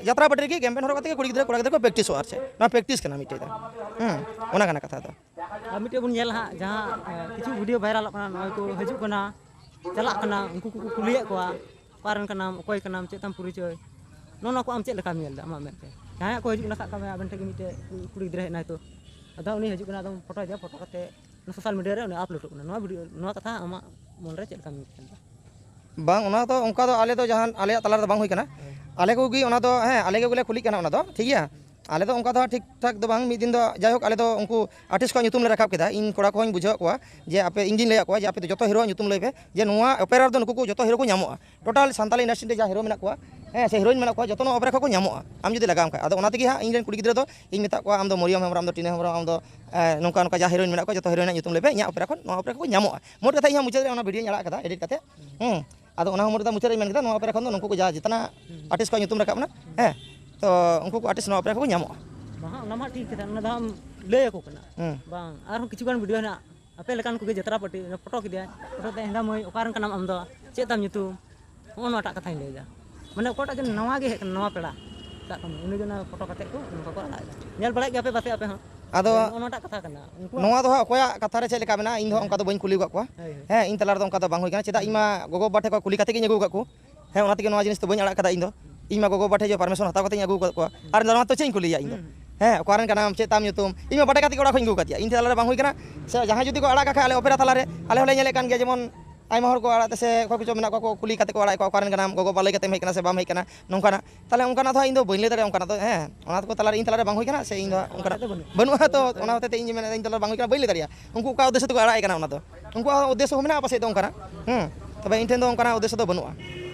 ᱡᱟᱛᱨᱟ ᱯᱟᱹᱴᱤ ᱨᱮᱜᱮ ᱜᱮᱢ ᱯᱮᱱ ᱦᱚᱨᱚᱜ ᱠᱟᱛᱮ ᱜᱮ ᱠᱩᱲᱤ ᱜᱤᱫᱽᱨᱟᱹ ᱠᱚᱲᱟ ᱜᱤᱫᱽᱨᱟᱹ ᱠᱚ ᱯᱨᱮᱠᱴᱤᱥᱚᱜᱼᱟ ᱟᱨ ᱪᱮᱫ, ᱱᱚᱣᱟ ᱯᱨᱮᱠᱴᱤᱥ ᱠᱟᱱᱟ ᱢᱤᱫᱴᱮᱡ ᱫᱚ᱾ ᱦᱩᱸ, ᱚᱱᱟ ᱠᱟᱱᱟ ᱠᱟᱛᱷᱟ ᱫᱚ᱾ ᱟᱨ ᱢᱤᱫᱴᱮᱡ ᱵᱚᱱ ᱧᱮᱞᱟ ᱦᱟᱸᱜ, ᱡᱟᱦᱟᱸ, ᱮᱸ, ᱠᱤᱪᱷᱩ ᱵᱷᱤᱰᱤᱭᱳ ᱵᱷᱟᱭᱨᱟᱞᱚᱜ ᱠᱟᱱᱟ, ᱱᱚᱜᱼᱚᱭ ᱠᱚ ᱦᱤᱡᱩᱜ ᱠᱟᱱᱟ, ᱪᱟᱞᱟᱜ ᱠᱟᱱᱟ, ᱩᱱᱠᱩ ᱠᱚᱠᱚ ᱠᱩᱞᱤᱭᱮᱫ ᱠᱚᱣᱟ, "ᱚᱠᱟ ᱨᱮᱱ ᱠᱟᱱᱟᱢ, ᱚᱠᱚᱭ ᱠᱟᱱᱟᱢ, ᱪᱮᱫ ᱛᱟᱢ ᱯᱚᱨᱤᱪᱚᱭ?" ᱱᱚᱜᱼᱚ ᱱᱚᱣᱟ ᱠᱚ ᱟᱢ ᱪᱮᱫ ᱞᱮᱠᱟᱢ ᱧᱮᱞ ᱮᱫᱟ ᱟᱢᱟᱜ ᱢᱮᱫ ᱛᱮ? ᱡᱟᱦᱟᱸᱭᱟᱜ ᱠᱚ ᱦᱤᱡᱩᱜ ᱠᱟᱱᱟ, ᱥᱟᱵ ᱠᱟᱜ ᱢᱮ ᱟᱵᱮᱱ ᱴᱷᱮᱱ ᱜᱮ ᱢᱤᱫᱴᱮᱡ ᱠᱩᱲᱤ ᱜᱤᱫᱽᱨᱟᱹ ᱦᱮᱡ ᱮᱱᱟᱭ ᱛᱚ, ᱟᱫᱚ ᱩᱱᱤ ᱦᱤᱡᱩᱜ ᱠᱟᱱᱟ, ᱟᱫᱚᱢ ᱯᱷᱳᱴᱳᱭᱮᱫᱟ, ᱯᱷᱳᱴᱳ ᱠᱟᱛᱮ ᱱᱚᱣᱟ ᱥᱳᱥᱟᱞ ᱢᱤᱰᱤᱭᱟ ᱨᱮ ᱩᱱᱤ ᱟᱯᱞᱳᱰᱚᱜ ᱠᱟᱱᱟ, ᱱᱚᱣᱟ ᱵᱷᱤᱰᱤᱭᱳ, ᱱᱚᱣᱟ ᱠᱟᱛᱷᱟ ᱟᱢᱟᱜ ᱢᱚᱱ ᱨᱮ ᱪᱮᱫ ᱞᱮᱠᱟᱢ ᱧᱮᱞ ᱮᱫᱟ? ᱵᱟᱝ, ᱚᱱᱟ ᱫᱚ ᱚᱱᱠᱟ ᱫᱚ ᱟᱞᱮ ᱫᱚ ᱡᱟᱦᱟᱱ ᱟᱞᱮᱭᱟᱜ ᱛᱟᱞᱟ ᱨᱮᱫᱚ ᱵᱟᱝ ᱦᱩᱭ ᱠᱟᱱᱟ᱾ ᱦᱮᱸ᱾ ᱟᱞᱮ ᱠᱚᱜᱮ ᱚᱱᱟ ᱫᱚ, ᱦᱮᱸ, ᱟᱞᱮ ᱠᱚᱜᱮ ᱞᱮ ᱠᱩᱞᱤᱜ ᱠᱟᱱᱟ ᱚᱱᱟ ᱫᱚ, ᱴᱷᱤᱠ ᱜᱮᱭᱟ᱾ ᱟᱞᱮ ᱫᱚ ᱚᱱᱠᱟ ᱫᱚ ᱦᱟᱸᱜ ᱴᱷᱤᱠ ᱴᱷᱟᱠ ᱫᱚ ᱵᱟᱝ, ᱢᱤᱫ ᱫᱤᱱ ᱫᱚ ᱡᱟᱭᱦᱳᱠ ᱟᱞᱮ ᱫᱚ ᱩᱱᱠᱩ ᱟᱨᱴᱤᱥᱴ ᱠᱚᱣᱟᱜ ᱧᱩᱛᱩᱢ ᱞᱮ ᱨᱟᱠᱟᱵ ᱠᱮᱫᱟ᱾ ᱤᱧ ᱠᱚᱲᱟ ᱠᱚᱦᱚᱸᱧ ᱵᱩᱡᱷᱟᱹᱣᱟᱫ ᱠᱚᱣᱟ ᱡᱮ ᱟᱯᱮ, ᱤᱧ ᱜᱤᱧ ᱞᱟᱹᱭᱟᱫ ᱠᱚᱣᱟ ᱡᱮ ᱟᱯᱮ ᱫᱚ ᱡᱚᱛᱚ ᱦᱤᱨᱳᱣᱟᱜ ᱧᱩᱛᱩᱢ ᱞᱟᱹᱭ ᱯᱮ, ᱡᱮ ᱱᱚᱣᱟ ᱚᱯᱮᱨᱟ ᱨᱮᱫᱚ ᱱᱩᱠᱩ ᱠᱚ ᱡᱚᱛᱚ ᱦᱤᱨᱳ ᱠᱚ ᱧᱟᱢᱚᱜᱼᱟ, ᱴᱳᱴᱟᱞ ᱥᱟᱱᱛᱟᱞᱤ ᱤᱱᱰᱟᱥᱴᱨᱤ ᱨᱮ ᱡᱟ ᱦᱤᱨᱳ ᱢᱮᱱᱟᱜ ᱠᱚᱣᱟ, ᱦᱮᱸ, ᱥᱮ ᱦᱤᱨᱳᱭᱤᱱ ᱢᱮᱱᱟᱜ ᱠᱚᱣᱟ, ᱡᱚᱛᱚ ᱱᱚᱣᱟ ᱚᱯᱮᱨᱟ ᱠᱷᱚᱱ ᱠᱚ ᱧᱟᱢᱚᱜᱼᱟ, ᱟᱢ ᱡᱩᱫᱤ ᱞᱟᱜᱟᱣᱟᱢ ᱠᱷᱟᱡ᱾ ᱟᱫᱚ ᱚᱱᱟ ᱛᱮᱜᱮ ᱦᱟᱸᱜ ᱤᱧ ᱨᱮᱱ ᱠᱩᱲᱤ ᱜᱤᱫᱽᱨᱟᱹ ᱫᱚ ᱤᱧ ᱢᱮᱛᱟᱫ ᱠᱚᱣᱟ, ᱟᱢ ᱫᱚ ᱢᱚᱨᱤᱭᱚᱢ ᱦᱮᱢᱵᱨᱚᱢ, ᱟᱢ ᱫᱚ ᱴᱤᱱᱟᱹ ᱦᱮᱢᱵᱨᱚᱢ, ᱟᱢ ᱫᱚ, ᱮ, ᱱᱚᱝᱠᱟ ᱱᱚᱝᱠᱟ ᱡᱟ ᱦᱤᱨᱳᱭᱤᱱ ᱢᱮᱱᱟᱜ ᱠᱚᱣᱟ, ᱡᱚᱛᱚ ᱦᱤᱨᱳᱭᱤᱱ ᱨᱮᱱᱟᱜ ᱧᱩᱛᱩᱢ ᱞᱟᱹᱭ ᱯᱮ, ᱤᱧᱟᱹᱜ ᱚᱯᱮᱨᱟ ᱠᱷᱚᱱ ᱱᱚᱣᱟ ᱚᱯᱮᱨᱟ ᱠᱷᱚᱱ ᱠᱚ ᱧᱟᱢᱚᱜᱼᱟ᱾ ᱢᱳᱴ ᱠᱟᱛᱷᱟ ᱤᱧ ᱦᱚᱸ ᱢᱩᱪᱟᱹᱫ ᱨᱮ ᱚᱱᱟ ᱵᱷᱤᱰᱤᱭᱳᱧ ᱟᱲᱟᱜ ᱠᱟᱫᱟ ᱮᱰᱤᱴ ᱠᱟᱛᱮ, ᱦᱩᱸ, ᱟᱫᱚ ᱚᱱᱟ ᱦᱚᱸ ᱢᱩᱪᱟᱹᱫ ᱨᱮᱧ ᱢᱮᱱ ᱠᱮᱫᱟ, ᱱᱚᱣᱟ ᱚᱯᱮᱨᱟ ᱠᱷᱚᱱ ᱫᱚ ᱱᱩᱠᱩ ᱠᱚ ᱡᱟ ᱡᱮᱛᱱᱟ ᱦᱩᱸ᱾ ᱟᱨᱴᱤᱥᱴ ᱠᱚᱣᱟᱜ ᱧᱩᱛᱩᱢ ᱨᱟᱠᱟᱵ ᱮᱱᱟ, ᱦᱩᱸ᱾ ᱦᱮᱸ, ᱛᱚ ᱩᱱᱠᱩ ᱠᱚ ᱟᱨᱴᱤᱥᱴ ᱱᱚᱣᱟ ᱚᱯᱮᱨᱟ ᱠᱷᱚᱱ ᱠᱚ ᱧᱟᱢᱚᱜᱼᱟ᱾ ᱵᱟᱝ, ᱚᱱᱟ ᱢᱟ ᱴᱷᱤᱠ ᱠᱟᱛᱷᱟ, ᱚᱱᱟ ᱫᱚ ᱟᱢ ᱞᱟᱹᱭ ᱟᱠᱚ ᱠᱟᱱᱟ᱾ ᱦᱩᱸ᱾ ᱵᱟᱝ, ᱟᱨᱦᱚᱸ ᱠᱤᱪᱷᱩ ᱜᱟᱱ ᱵᱷᱤᱰᱤᱭᱳ ᱦᱮᱱᱟᱜ, ᱟᱯᱮ ᱞᱮᱠᱟᱱ ᱠᱚᱜᱮ ᱡᱟᱛᱨᱟ ᱯᱟᱹᱴᱤ, ᱚᱱᱟ ᱯᱷᱳᱴᱳ ᱠᱮᱫᱮᱭᱟᱭ, ᱯᱷᱳᱴᱳ ᱛᱮ, "ᱦᱮᱸᱫᱟ ᱢᱟᱹᱭ, ᱚᱠᱟ ᱨᱮᱱ ᱠᱟᱱᱟᱢ ᱟᱢ ᱫᱚ? ᱪᱮᱫ ᱛᱟᱢ ᱧᱩᱛᱩᱢ?" ᱱᱚᱜᱼᱚ ᱱᱚᱣᱟᱴᱟᱜ ᱠᱟᱛᱷᱟᱧ ᱞᱟᱹᱭᱫᱟ᱾ ᱢᱟᱱᱮ ᱚᱠᱚᱭᱴᱟᱜ ᱡᱮ ᱱᱟᱣᱟ ᱜᱮ ᱦᱮᱡ ᱠᱟᱱᱟ, ᱱᱟᱣᱟ ᱯᱮᱲᱟ, ᱥᱟᱵ ᱠᱟᱜ ᱢᱮ, ᱩᱱᱤ ᱜᱮ ᱚᱱᱟ ᱯᱷᱳᱴᱳ ᱠᱟᱛᱮ ᱠᱚ ᱱᱚᱝᱠᱟ ᱠᱚ ᱟᱲᱟᱜ ᱮᱫᱟ᱾ ᱧᱮᱞ ᱵᱟᱲᱟᱭᱮᱫ ᱜᱮᱭᱟ ᱯᱮ ᱯᱟᱥᱮ ᱟᱯᱮ ᱦᱚᱸ? ᱟᱫᱚ ᱱᱚᱜᱼᱚ ᱱᱚᱣᱟᱴᱟᱜ ᱠᱟᱛᱷᱟ ᱠᱟᱱᱟ᱾ ᱩᱱᱠᱩᱣᱟᱜ ᱱᱚᱣᱟ ᱫᱚ ᱦᱟᱸᱜ ᱚᱠᱚᱭᱟᱜ ᱠᱟᱛᱷᱟ ᱨᱮ ᱪᱮᱫ ᱞᱮᱠᱟ ᱢᱮᱱᱟᱜᱼᱟ, ᱤᱧ ᱫᱚ ᱦᱮᱸ᱾ ᱚᱱᱠᱟ ᱫᱚ ᱵᱟᱹᱧ ᱠᱩᱞᱤ ᱟᱠᱟᱫ ᱠᱚᱣᱟ᱾ ᱦᱳᱭ, ᱦᱳᱭ᱾ ᱦᱮᱸ, ᱤᱧ ᱛᱟᱞᱟ ᱨᱮᱫᱚ ᱚᱱᱠᱟ ᱫᱚ ᱵᱟᱝ ᱦᱩᱭ ᱠᱟᱱᱟ᱾ ᱪᱮᱫᱟᱜ, ᱤᱧ ᱢᱟ ᱜᱚᱜᱚ ᱵᱟᱵᱟ ᱴᱷᱮᱱ ᱠᱷᱚᱱ ᱠᱩᱞᱤ ᱠᱟᱛᱮ ᱜᱤᱧ ᱟᱹᱜᱩ ᱟᱠᱟᱫ ᱠᱚ᱾ ᱦᱮᱸ, ᱚᱱᱟ ᱛᱮᱜᱮ ᱱᱚᱣᱟ ᱡᱤᱱᱤᱥ ᱫᱚ ᱵᱟᱹᱧ ᱟᱲᱟᱜ ᱠᱟᱫᱟ ᱤᱧ ᱫᱚ᱾ ᱤᱧ ᱢᱟ ᱜᱚᱜᱚ ᱵᱟᱵᱟ ᱴᱷᱮᱱ ᱡᱮ ᱯᱟᱨᱢᱤᱥᱚᱱ ᱦᱟᱛᱟᱣ ᱠᱟᱛᱮᱧ ᱟᱹᱜᱩ ᱟᱠᱟᱫ ᱠᱚᱣᱟ᱾ ᱟᱨ ᱱᱚᱣᱟ ᱛᱚ ᱪᱮᱫ ᱤᱧ ᱠᱩᱞᱤᱭᱟ ᱤᱧ ᱫᱚ? ᱦᱩᱸ᱾ ᱦᱮᱸ, ᱚᱠᱟ ᱨᱮᱱ ᱠᱟᱱᱟᱢ, ᱪᱮᱫ ᱛᱟᱢ ᱧᱩᱛᱩᱢ? ᱤᱧ ᱢᱟ ᱵᱟᱰᱟᱭ ᱠᱟᱛᱮ ᱜᱮ ᱚᱲᱟᱜ ᱠᱷᱚᱱ ᱤᱧ ᱟᱹᱜᱩ ᱟᱠᱟᱫᱮᱭᱟ᱾ ᱤᱧ ᱛᱟᱞᱟ ᱨᱮ ᱵᱟᱝ ᱦᱩᱭ ᱠᱟᱱᱟ᱾ ᱥᱮ ᱡᱟᱦᱟᱸᱭ ᱡᱩᱫᱤ ᱠᱚ ᱟᱲᱟᱜ ᱠᱟᱜ ᱠᱷᱟᱡ, ᱟᱞᱮ ᱚᱯᱮᱨᱟ ᱛᱟᱞᱟ ᱨᱮ, ᱟᱞᱮ ᱦᱚᱸᱞᱮ ᱧᱮᱞᱮᱫ ᱠᱟᱱ ᱜᱮᱭᱟ, ᱡᱮᱢᱚᱱ ᱟᱭᱢᱟ ᱦᱚᱲ ᱠᱚ ᱟᱲᱟᱜ ᱛᱮ ᱥᱮ ᱚᱠᱚᱭ ᱠᱚᱪᱚ ᱢᱮᱱᱟᱜ ᱠᱚᱣᱟ ᱠᱚ ᱠᱩᱞᱤ ᱠᱟᱛᱮ ᱠᱚ ᱟᱲᱟᱜ ᱠᱚᱣᱟ, "ᱚᱠᱟ ᱨᱮᱱ ᱠᱟᱱᱟᱢ? ᱜᱚᱜᱚ ᱵᱟᱵᱟ ᱞᱟᱹᱭ ᱠᱟᱛᱮᱢ ᱦᱮᱡ ᱠᱟᱱᱟ ᱥᱮ ᱵᱟᱢ ᱦᱮᱡ ᱠᱟᱱᱟ?" ᱱᱚᱝᱠᱟᱱᱟᱜ᱾ ᱛᱟᱦᱚᱞᱮ ᱚᱱᱠᱟᱱᱟᱜ ᱫᱚ ᱦᱟᱸᱜ ᱤᱧ ᱫᱚ ᱵᱟᱹᱧ ᱞᱟᱹᱭ ᱫᱟᱲᱮᱭᱟᱜᱼᱟ, ᱚᱱᱠᱟᱱᱟᱜ ᱫᱚ, ᱦᱮᱸ, ᱚᱱᱟ ᱠᱚ ᱛᱟᱞᱟ ᱨᱮ ᱤᱧ ᱛᱟᱞᱟ ᱨᱮ ᱵᱟᱝ ᱦᱩᱭ ᱠᱟᱱᱟ, ᱥᱮ ᱤᱧ ᱫᱚ ᱦᱟᱸᱜ ᱚᱱᱠᱟᱱᱟᱜ ᱫᱚ ᱵᱟᱹᱱᱩᱜᱼᱟ᱾ ᱵᱟᱹᱱᱩᱜᱼᱟ ᱛᱚ, ᱚᱱᱟ ᱦᱚᱛᱮᱡ ᱛᱮ ᱤᱧ ᱢᱮᱱᱮᱫ ᱤᱧ ᱛᱟᱞᱟ ᱨᱮ ᱵᱟᱝ ᱦᱩᱭ ᱠᱟᱱᱟ, ᱵᱟᱹᱧ ᱞᱟᱹᱭ ᱫᱟᱲᱮᱭᱟᱜᱼᱟ᱾ ᱩᱱᱠᱩ ᱚᱠᱟ ᱩᱫᱽᱫᱮᱥᱥᱚ ᱛᱮᱠᱚ ᱟᱲᱟᱜ ᱮ ᱠᱟᱱᱟ ᱚᱱᱟ ᱫᱚ, ᱩᱱᱠᱩᱣᱟᱜ ᱩᱫᱽᱫᱮᱥᱥᱚ ᱦᱚᱸ ᱢᱮᱱᱟᱜᱼᱟ ᱯᱟᱥᱮᱡ ᱫᱚ ᱚᱱᱠᱟᱱᱟᱜ᱾ ᱦᱩᱸ, ᱛᱚᱵᱮ ᱤᱧ ᱴᱷᱮᱱ ᱫᱚ ᱚᱱᱠᱟᱱᱟᱜ ᱩᱫᱽᱫᱮᱥᱥᱚ ᱫᱚ ᱵᱟᱹᱱᱩᱜᱼᱟ᱾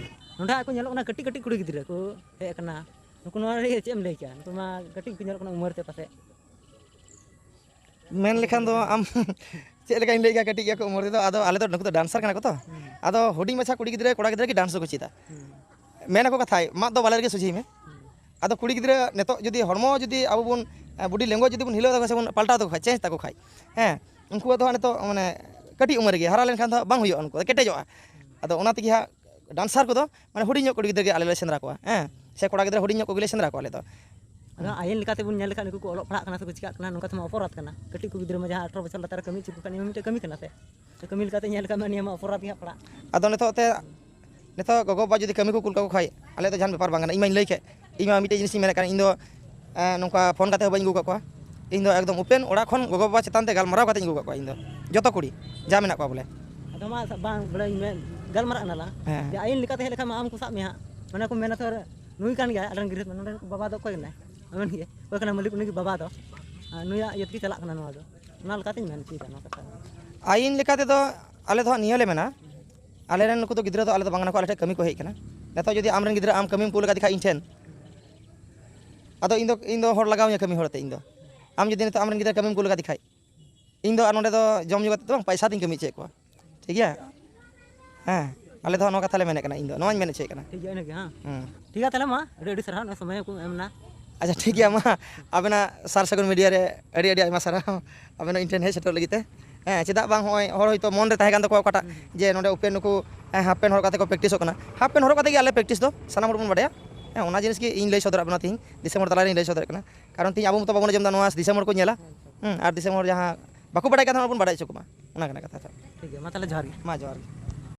ᱱᱚᱰᱮ ᱦᱟᱸᱜ ᱠᱚ ᱧᱮᱞᱚᱜ ᱠᱟᱱᱟ ᱠᱟᱹᱴᱤᱡ ᱠᱟᱹᱴᱤᱡ ᱠᱩᱲᱤ ᱜᱤᱫᱽᱨᱟᱹ ᱠᱚ ᱦᱮᱡ ᱟᱠᱟᱱᱟ, ᱱᱩᱠᱩ ᱱᱚᱣᱟ ᱨᱮ ᱪᱮᱫ ᱮᱢ ᱞᱟᱹᱭ ᱠᱮᱭᱟ? ᱱᱩᱠᱩ ᱢᱟ ᱠᱟᱹᱴᱤᱡ ᱠᱚ ᱧᱮᱞᱚᱜ ᱠᱟᱱᱟ ᱩᱢᱮᱨ ᱛᱮ ᱯᱟᱥᱮᱡ᱾ ᱢᱮᱱ ᱞᱮᱠᱷᱟᱱ ᱫᱚ ᱟᱢ ᱪᱮᱫ ᱞᱮᱠᱟᱧ ᱞᱟᱹᱭ ᱠᱮᱭᱟ, ᱠᱟᱹᱴᱤᱡ ᱜᱮᱭᱟ ᱠᱚ ᱩᱢᱮᱨ ᱛᱮᱫᱚ, ᱟᱫᱚ ᱟᱞᱮ ᱫᱚ ᱱᱩᱠᱩ ᱫᱚ ᱰᱟᱱᱥᱟᱨ ᱠᱟᱱᱟ ᱠᱚ ᱛᱚ, ᱦᱩᱸ᱾ ᱟᱫᱚ ᱦᱩᱰᱤᱧ ᱢᱟᱪᱷᱟ ᱠᱩᱲᱤ ᱜᱤᱫᱽᱨᱟᱹ ᱠᱚᱲᱟ ᱜᱤᱫᱽᱨᱟᱹ ᱜᱮ ᱰᱟᱱᱥ ᱫᱚᱠᱚ ᱪᱮᱫᱟ᱾ ᱦᱩᱸ᱾ ᱢᱮᱱ ᱟᱠᱚ ᱠᱟᱛᱷᱟᱭ, "ᱢᱟᱫ ᱫᱚ ᱵᱟᱞᱮ ᱨᱮᱜᱮ ᱥᱚᱡᱷᱮᱭ ᱢᱮ᱾" ᱦᱩᱸ᱾ ᱟᱫᱚ ᱠᱩᱲᱤ ᱜᱤᱫᱽᱨᱟᱹ ᱱᱤᱛᱚᱜ ᱡᱩᱫᱤ ᱦᱚᱲᱢᱚ ᱡᱩᱫᱤ ᱟᱵᱚ ᱵᱚᱱ, ᱮ, ᱵᱚᱰᱤ ᱞᱮᱝᱜᱩᱭᱮᱡᱽ ᱡᱩᱫᱤ ᱵᱚᱱ ᱦᱤᱞᱟᱹᱣ ᱛᱟᱠᱚ ᱠᱷᱟᱡ ᱥᱮ ᱵᱚᱱ ᱯᱟᱞᱴᱟᱣ ᱛᱟᱠᱚ ᱠᱷᱟᱡ, ᱪᱮᱧᱡᱽ ᱛᱟᱠᱚ ᱠᱷᱟᱡ, ᱦᱮᱸ, ᱩᱱᱠᱩᱣᱟᱜ ᱫᱚ ᱦᱟᱸᱜ ᱱᱤᱛᱚᱜ ᱢᱟᱱᱮ ᱠᱟᱹᱴᱤᱡ ᱩᱢᱮᱨ ᱨᱮᱜᱮ, ᱦᱟᱨᱟ ᱞᱮᱱᱠᱷᱟᱱ ᱫᱚ ᱦᱟᱸᱜ ᱵᱟᱝ ᱦᱩᱭᱩᱜᱼᱟ, ᱩᱱᱠᱩ ᱫᱚ ᱠᱮᱴᱮᱡᱚᱜᱼᱟ᱾ ᱟᱫᱚ ᱚᱱᱟ ᱛᱮᱜᱮ ᱦᱟᱸᱜ ᱰᱟᱱᱥᱟᱨ ᱠᱚᱫᱚ ᱢᱟᱱᱮ ᱦᱩᱰᱤᱧ ᱧᱚᱜ ᱠᱩᱲᱤ ᱜᱤᱫᱽᱨᱟᱹ ᱜᱮ ᱟᱞᱮ ᱞᱮ ᱥᱮᱸᱫᱽᱨᱟ ᱠᱚᱣᱟ, ᱦᱮᱸ, ᱥᱮ ᱠᱚᱲᱟ ᱜᱤᱫᱽᱨᱟᱹ ᱦᱩᱰᱤᱧ ᱧᱚᱜ ᱠᱚᱜᱮ ᱞᱮ ᱥᱮᱸᱫᱽᱨᱟ ᱠᱚᱣᱟ ᱟᱞᱮ ᱫᱚ᱾ ᱟᱫᱚ ᱟᱭᱤᱱ ᱞᱮᱠᱟᱛᱮ ᱵᱚᱱ ᱧᱮᱞ ᱞᱮᱠᱷᱟᱱ ᱱᱩᱠᱩ ᱠᱚ ᱚᱞᱚᱜ ᱯᱟᱲᱦᱟᱜ ᱠᱟᱱᱟ ᱥᱮ ᱠᱚ ᱪᱤᱠᱟᱜ ᱠᱟᱱᱟ, ᱱᱚᱝᱠᱟ ᱛᱮᱢᱟ ᱚᱯᱚᱨᱟᱫᱷ ᱠᱟᱱᱟ᱾ ᱠᱟᱹᱴᱤᱡ ᱠᱚ ᱜᱤᱫᱽᱨᱟᱹ ᱢᱟ ᱡᱟᱦᱟᱸ ᱟᱴᱷᱨᱚ ᱵᱚᱪᱷᱚᱨ ᱞᱟᱛᱟᱨ ᱨᱮ ᱠᱟᱹᱢᱤ ᱦᱚᱪᱚ ᱠᱚ ᱠᱷᱟᱱ, ᱱᱤᱭᱟᱹ ᱢᱟ ᱢᱤᱫᱴᱮᱱ ᱠᱟᱹᱢᱤ ᱠᱟᱱᱟ ᱥᱮ? ᱛᱚ ᱠᱟᱹᱢᱤ ᱞᱮᱠᱟᱛᱮ ᱧᱮᱞ ᱞᱮᱠᱷᱟᱱ ᱢᱟ ᱱᱤᱭᱟᱹ ᱢᱟ ᱚᱯᱚᱨᱟᱫᱷ ᱜᱮ ᱦᱟᱸᱜ ᱯᱟᱲᱟᱜ᱾ ᱟᱫᱚ ᱱᱤᱛᱚᱜ ᱛᱮ, ᱱᱤᱛᱚᱜ ᱜᱚᱜᱚ ᱵᱟᱵᱟ ᱡᱩᱫᱤ ᱠᱟᱹᱢᱤ ᱠᱚ ᱠᱩᱞ ᱠᱟᱠᱚ ᱠᱷᱟᱡ, ᱟᱞᱮ ᱫᱚ ᱡᱟᱦᱟᱱ ᱵᱮᱯᱟᱨ ᱵᱟᱝ ᱠᱟᱱᱟ᱾ ᱤᱧ ᱢᱟᱧ ᱞᱟᱹᱭ ᱠᱮᱫ, ᱤᱧ ᱢᱟ ᱢᱤᱫᱴᱮᱡ ᱡᱤᱱᱤᱥ ᱤᱧ ᱢᱮᱱᱮᱫ ᱠᱟᱱ, ᱤᱧ ᱫᱚ, ᱮᱸ, ᱱᱚᱝᱠᱟ ᱯᱷᱳᱱ ᱠᱟᱛᱮ ᱦᱚᱸ ᱵᱟᱹᱧ ᱟᱹᱜᱩ ᱠᱟᱜ ᱠᱚᱣᱟ᱾ ᱤᱧ ᱫᱚ ᱮᱠᱫᱚᱢ ᱳᱯᱮᱱ ᱚᱲᱟᱜ ᱠᱷᱚᱱ ᱜᱚᱜᱚ ᱵᱟᱵᱟ ᱪᱮᱛᱟᱱ ᱛᱮ ᱜᱟᱞᱢᱟᱨᱟᱣ ᱠᱟᱛᱮᱧ ᱟᱹᱜᱩ ᱠᱟᱜ ᱠᱚᱣᱟ ᱤᱧ ᱫᱚ, ᱡᱚᱛᱚ ᱠᱩᱲᱤ ᱡᱟ ᱢᱮᱱᱟᱜ ᱠᱚᱣᱟ ᱵᱚᱞᱮ᱾ ᱟᱫᱚ ᱢᱟ ᱥᱟ-, ᱵᱟᱝ, ᱵᱚᱞᱮ ᱤᱧ ᱢᱮ-, ᱜᱟᱞᱢᱟᱨᱟᱜ ᱠᱟᱱᱟ ᱞᱟᱝ᱾ ᱦᱮᱸ᱾ ᱡᱮ ᱟᱭᱤᱱ ᱞᱮᱠᱟᱛᱮ ᱦᱮᱡ ᱞᱮᱠᱷᱟᱱ ᱢᱟ ᱟᱢ ᱠᱚ ᱥᱟᱵ ᱢᱮᱭᱟ ᱦᱟᱸᱜ᱾ ᱢᱟᱱᱮ ᱠᱚ ᱢᱮᱱᱟ ᱛᱚ, ᱱᱩᱭ ᱠᱟᱱ ᱜᱮᱭᱟᱭ ᱟᱞᱮ ᱨᱮᱱ ᱜᱤᱫᱽᱨᱟᱹ, ᱱᱚᱰᱮ ᱵᱟᱵᱟ ᱫᱚ ᱚᱠᱚᱭ ᱠᱟᱱᱟᱭ? ᱢᱮᱱ ᱠᱮᱫᱼᱟ, ᱚᱠᱚᱭ ᱠᱟᱱᱟ ᱢᱟᱹᱞᱤᱠ? ᱩᱱᱤ ᱜᱮ ᱵᱟᱵᱟ ᱫᱚ᱾ ᱟᱨ ᱱᱩᱭᱟᱜ ᱤᱭᱟᱹ ᱛᱮᱜᱮ ᱪᱟᱞᱟᱜ ᱠᱟᱱᱟ ᱱᱚᱣᱟ ᱫᱚ᱾ ᱚᱱᱟ ᱞᱮᱠᱟᱛᱤᱧ ᱢᱮᱱ ᱦᱚᱪᱚᱭᱮᱫᱟ ᱱᱚᱣᱟ ᱠᱟᱛᱷᱟ᱾ ᱟᱹᱭᱤᱱ ᱞᱮᱠᱟ ᱛᱮᱫᱚ ᱟᱞᱮ ᱫᱚ ᱦᱟᱸᱜ ᱱᱤᱭᱟᱹ ᱞᱮ ᱢᱮᱱᱟ, ᱟᱞᱮ ᱨᱮᱱ ᱱᱩᱠᱩ ᱫᱚ ᱜᱤᱫᱽᱨᱟᱹ ᱫᱚ ᱟᱞᱮ ᱫᱚ ᱵᱟᱝ ᱠᱟᱱᱟ ᱠᱚ, ᱟᱞᱮ ᱴᱷᱮᱱ ᱠᱟᱹᱢᱤ ᱠᱚ ᱦᱮᱡ ᱠᱟᱱᱟ᱾ ᱱᱤᱛᱚᱜ ᱡᱩᱫᱤ ᱟᱢᱨᱮᱱ ᱜᱤᱫᱽᱨᱟᱹ ᱟᱢ ᱠᱟᱹᱢᱤᱢ ᱠᱩᱞ ᱟᱠᱟᱫᱮ ᱠᱷᱟᱡ ᱤᱧ ᱴᱷᱮᱱ, ᱟᱫᱚ ᱤᱧ ᱫᱚ, ᱤᱧ ᱫᱚ ᱦᱚᱲ ᱞᱟᱜᱟᱣ ᱤᱧᱟᱹ ᱠᱟᱹᱢᱤ ᱦᱚᱲ ᱛᱮ ᱤᱧ ᱫᱚ᱾ ᱟᱢ ᱡᱩᱫᱤ ᱱᱤᱛᱚᱜ ᱟᱢᱨᱮᱱ ᱜᱤᱫᱽᱨᱟᱹ ᱠᱟᱹᱢᱤᱢ ᱠᱩᱞ ᱟᱠᱟᱫᱮ ᱠᱷᱟᱡ, ᱤᱧ ᱫᱚ ᱟᱨ ᱱᱚᱸᱰᱮ ᱫᱚ ᱡᱚᱢ ᱧᱩ ᱠᱟᱛᱮ ᱫᱚ ᱵᱟᱝ, ᱯᱟᱭᱥᱟ ᱛᱤᱧ ᱠᱟᱹᱢᱤ ᱦᱚᱪᱚᱭᱮᱫ ᱠᱚᱣᱟ᱾ ᱴᱷᱤᱠ ᱜᱮᱭᱟ? ᱦᱮᱸ, ᱟᱞᱮ ᱫᱚ ᱱᱚᱣᱟ ᱠᱟᱛᱷᱟ ᱞᱮ ᱢᱮᱱᱮᱫ ᱠᱟᱱᱟ, ᱤᱧ ᱫᱚ ᱱᱚᱣᱟᱧ ᱢᱮᱱ ᱦᱚᱪᱚᱭᱮᱫ ᱠᱟᱱᱟ᱾ ᱴᱷᱤᱠ ᱜᱮᱭᱟ, ᱤᱱᱟᱹᱜᱮ, ᱦᱮᱸ᱾ ᱦᱩᱸ᱾ ᱴᱷᱤᱠ ᱜᱮᱭᱟ, ᱛᱟᱦᱚᱞᱮ ᱢᱟ, ᱟᱹᱰᱤ ᱟᱹᱰᱤ ᱥᱟᱨᱦᱟᱣ, ᱱᱚᱣᱟ ᱥᱚᱢᱚᱭ ᱠᱚ ᱮᱢ ᱮᱱᱟ᱾ ᱟᱪᱪᱷᱟ, ᱴᱷᱤᱠ ᱜᱮᱭᱟ, ᱢᱟ, ᱟᱵᱮᱱᱟᱜ ᱥᱟᱨ ᱥᱟᱹᱜᱩᱱ ᱢᱤᱰᱤᱭᱟ ᱨᱮ ᱟᱹᱰᱤ ᱟᱹᱰᱤ ᱟᱭᱢᱟ ᱥᱟᱨᱦᱟᱣ, ᱟᱵᱮᱱ ᱤᱧ ᱴᱷᱮᱱ ᱦᱮᱡ ᱥᱮᱴᱮᱨ ᱞᱟᱹᱜᱤᱫ ᱛᱮ᱾ ᱦᱮᱸ, ᱪᱮᱫᱟᱜ ᱵᱟᱝ, ᱦᱚᱸᱜᱼᱚᱭ ᱦᱚᱲ ᱦᱚᱭᱛᱳ ᱢᱚᱱ ᱨᱮ ᱛᱟᱦᱮᱸ ᱠᱟᱱ ᱛᱟᱠᱚᱣᱟ ᱚᱠᱟᱴᱟᱜ, ᱦᱩᱸ᱾ ᱡᱮ ᱱᱚᱸᱰᱮ ᱩᱯᱮᱱ ᱱᱩᱠᱩ, ᱦᱮᱸ, ᱦᱟᱯ ᱯᱮᱱ ᱦᱚᱨᱚᱜ ᱠᱟᱛᱮ ᱠᱚ ᱯᱨᱮᱠᱴᱤᱥᱚᱜ ᱠᱟᱱᱟ᱾ ᱦᱟᱯ ᱯᱮᱱ ᱦᱚᱨᱚᱜ ᱠᱟᱛᱮ ᱜᱮ ᱟᱞᱮ ᱯᱨᱮᱠᱴᱤᱥ ᱫᱚ ᱥᱟᱱᱟᱢ ᱦᱚᱲ ᱵᱚᱱ ᱵᱟᱰᱟᱭᱟ᱾ ᱦᱮᱸ, ᱚᱱᱟ ᱡᱤᱱᱤᱥ ᱜᱮ ᱤᱧ ᱞᱟᱹᱭ ᱥᱚᱫᱚᱨᱟᱜ ᱵᱚᱱᱟ ᱛᱤᱦᱤᱧ, ᱫᱤᱥᱚᱢ ᱦᱚᱲ ᱛᱟᱞᱟ ᱨᱤᱧ ᱞᱟᱹᱭ ᱥᱚᱫᱚᱨᱮᱫ ᱠᱟᱱᱟ᱾ ᱠᱟᱨᱚᱱ ᱛᱤᱦᱤᱧ ᱟᱵᱚ ᱢᱚᱛᱚ ᱵᱟᱵᱚᱱ ᱟᱸᱡᱚᱢ ᱮᱫᱟ, ᱱᱚᱣᱟ ᱫᱤᱥᱚᱢ ᱦᱚᱲ ᱠᱚ ᱧᱮᱞᱟ᱾ ᱦᱩᱸ, ᱟᱨ ᱫᱤᱥᱚᱢ ᱦᱚᱲ ᱡᱟᱦᱟᱸ ᱵᱟᱠᱚ ᱵᱟᱰᱟᱭ ᱠᱟᱱ ᱛᱟᱦᱮᱱᱟ, ᱵᱚᱱ ᱵᱟᱰᱟᱭ ᱦᱚᱪᱚ ᱠᱚᱢᱟ, ᱚᱱᱟ ᱠᱟᱱᱟ ᱠᱟᱛᱷᱟ ᱫᱚ᱾ ᱴᱷᱤᱠ ᱜᱮᱭᱟ, ᱢᱟ ᱛᱟᱦᱚᱞᱮ ᱡᱚᱦᱟᱨ ᱜᱮ᱾ ᱢᱟ ᱡᱚᱦᱟᱨ ᱜᱮ᱾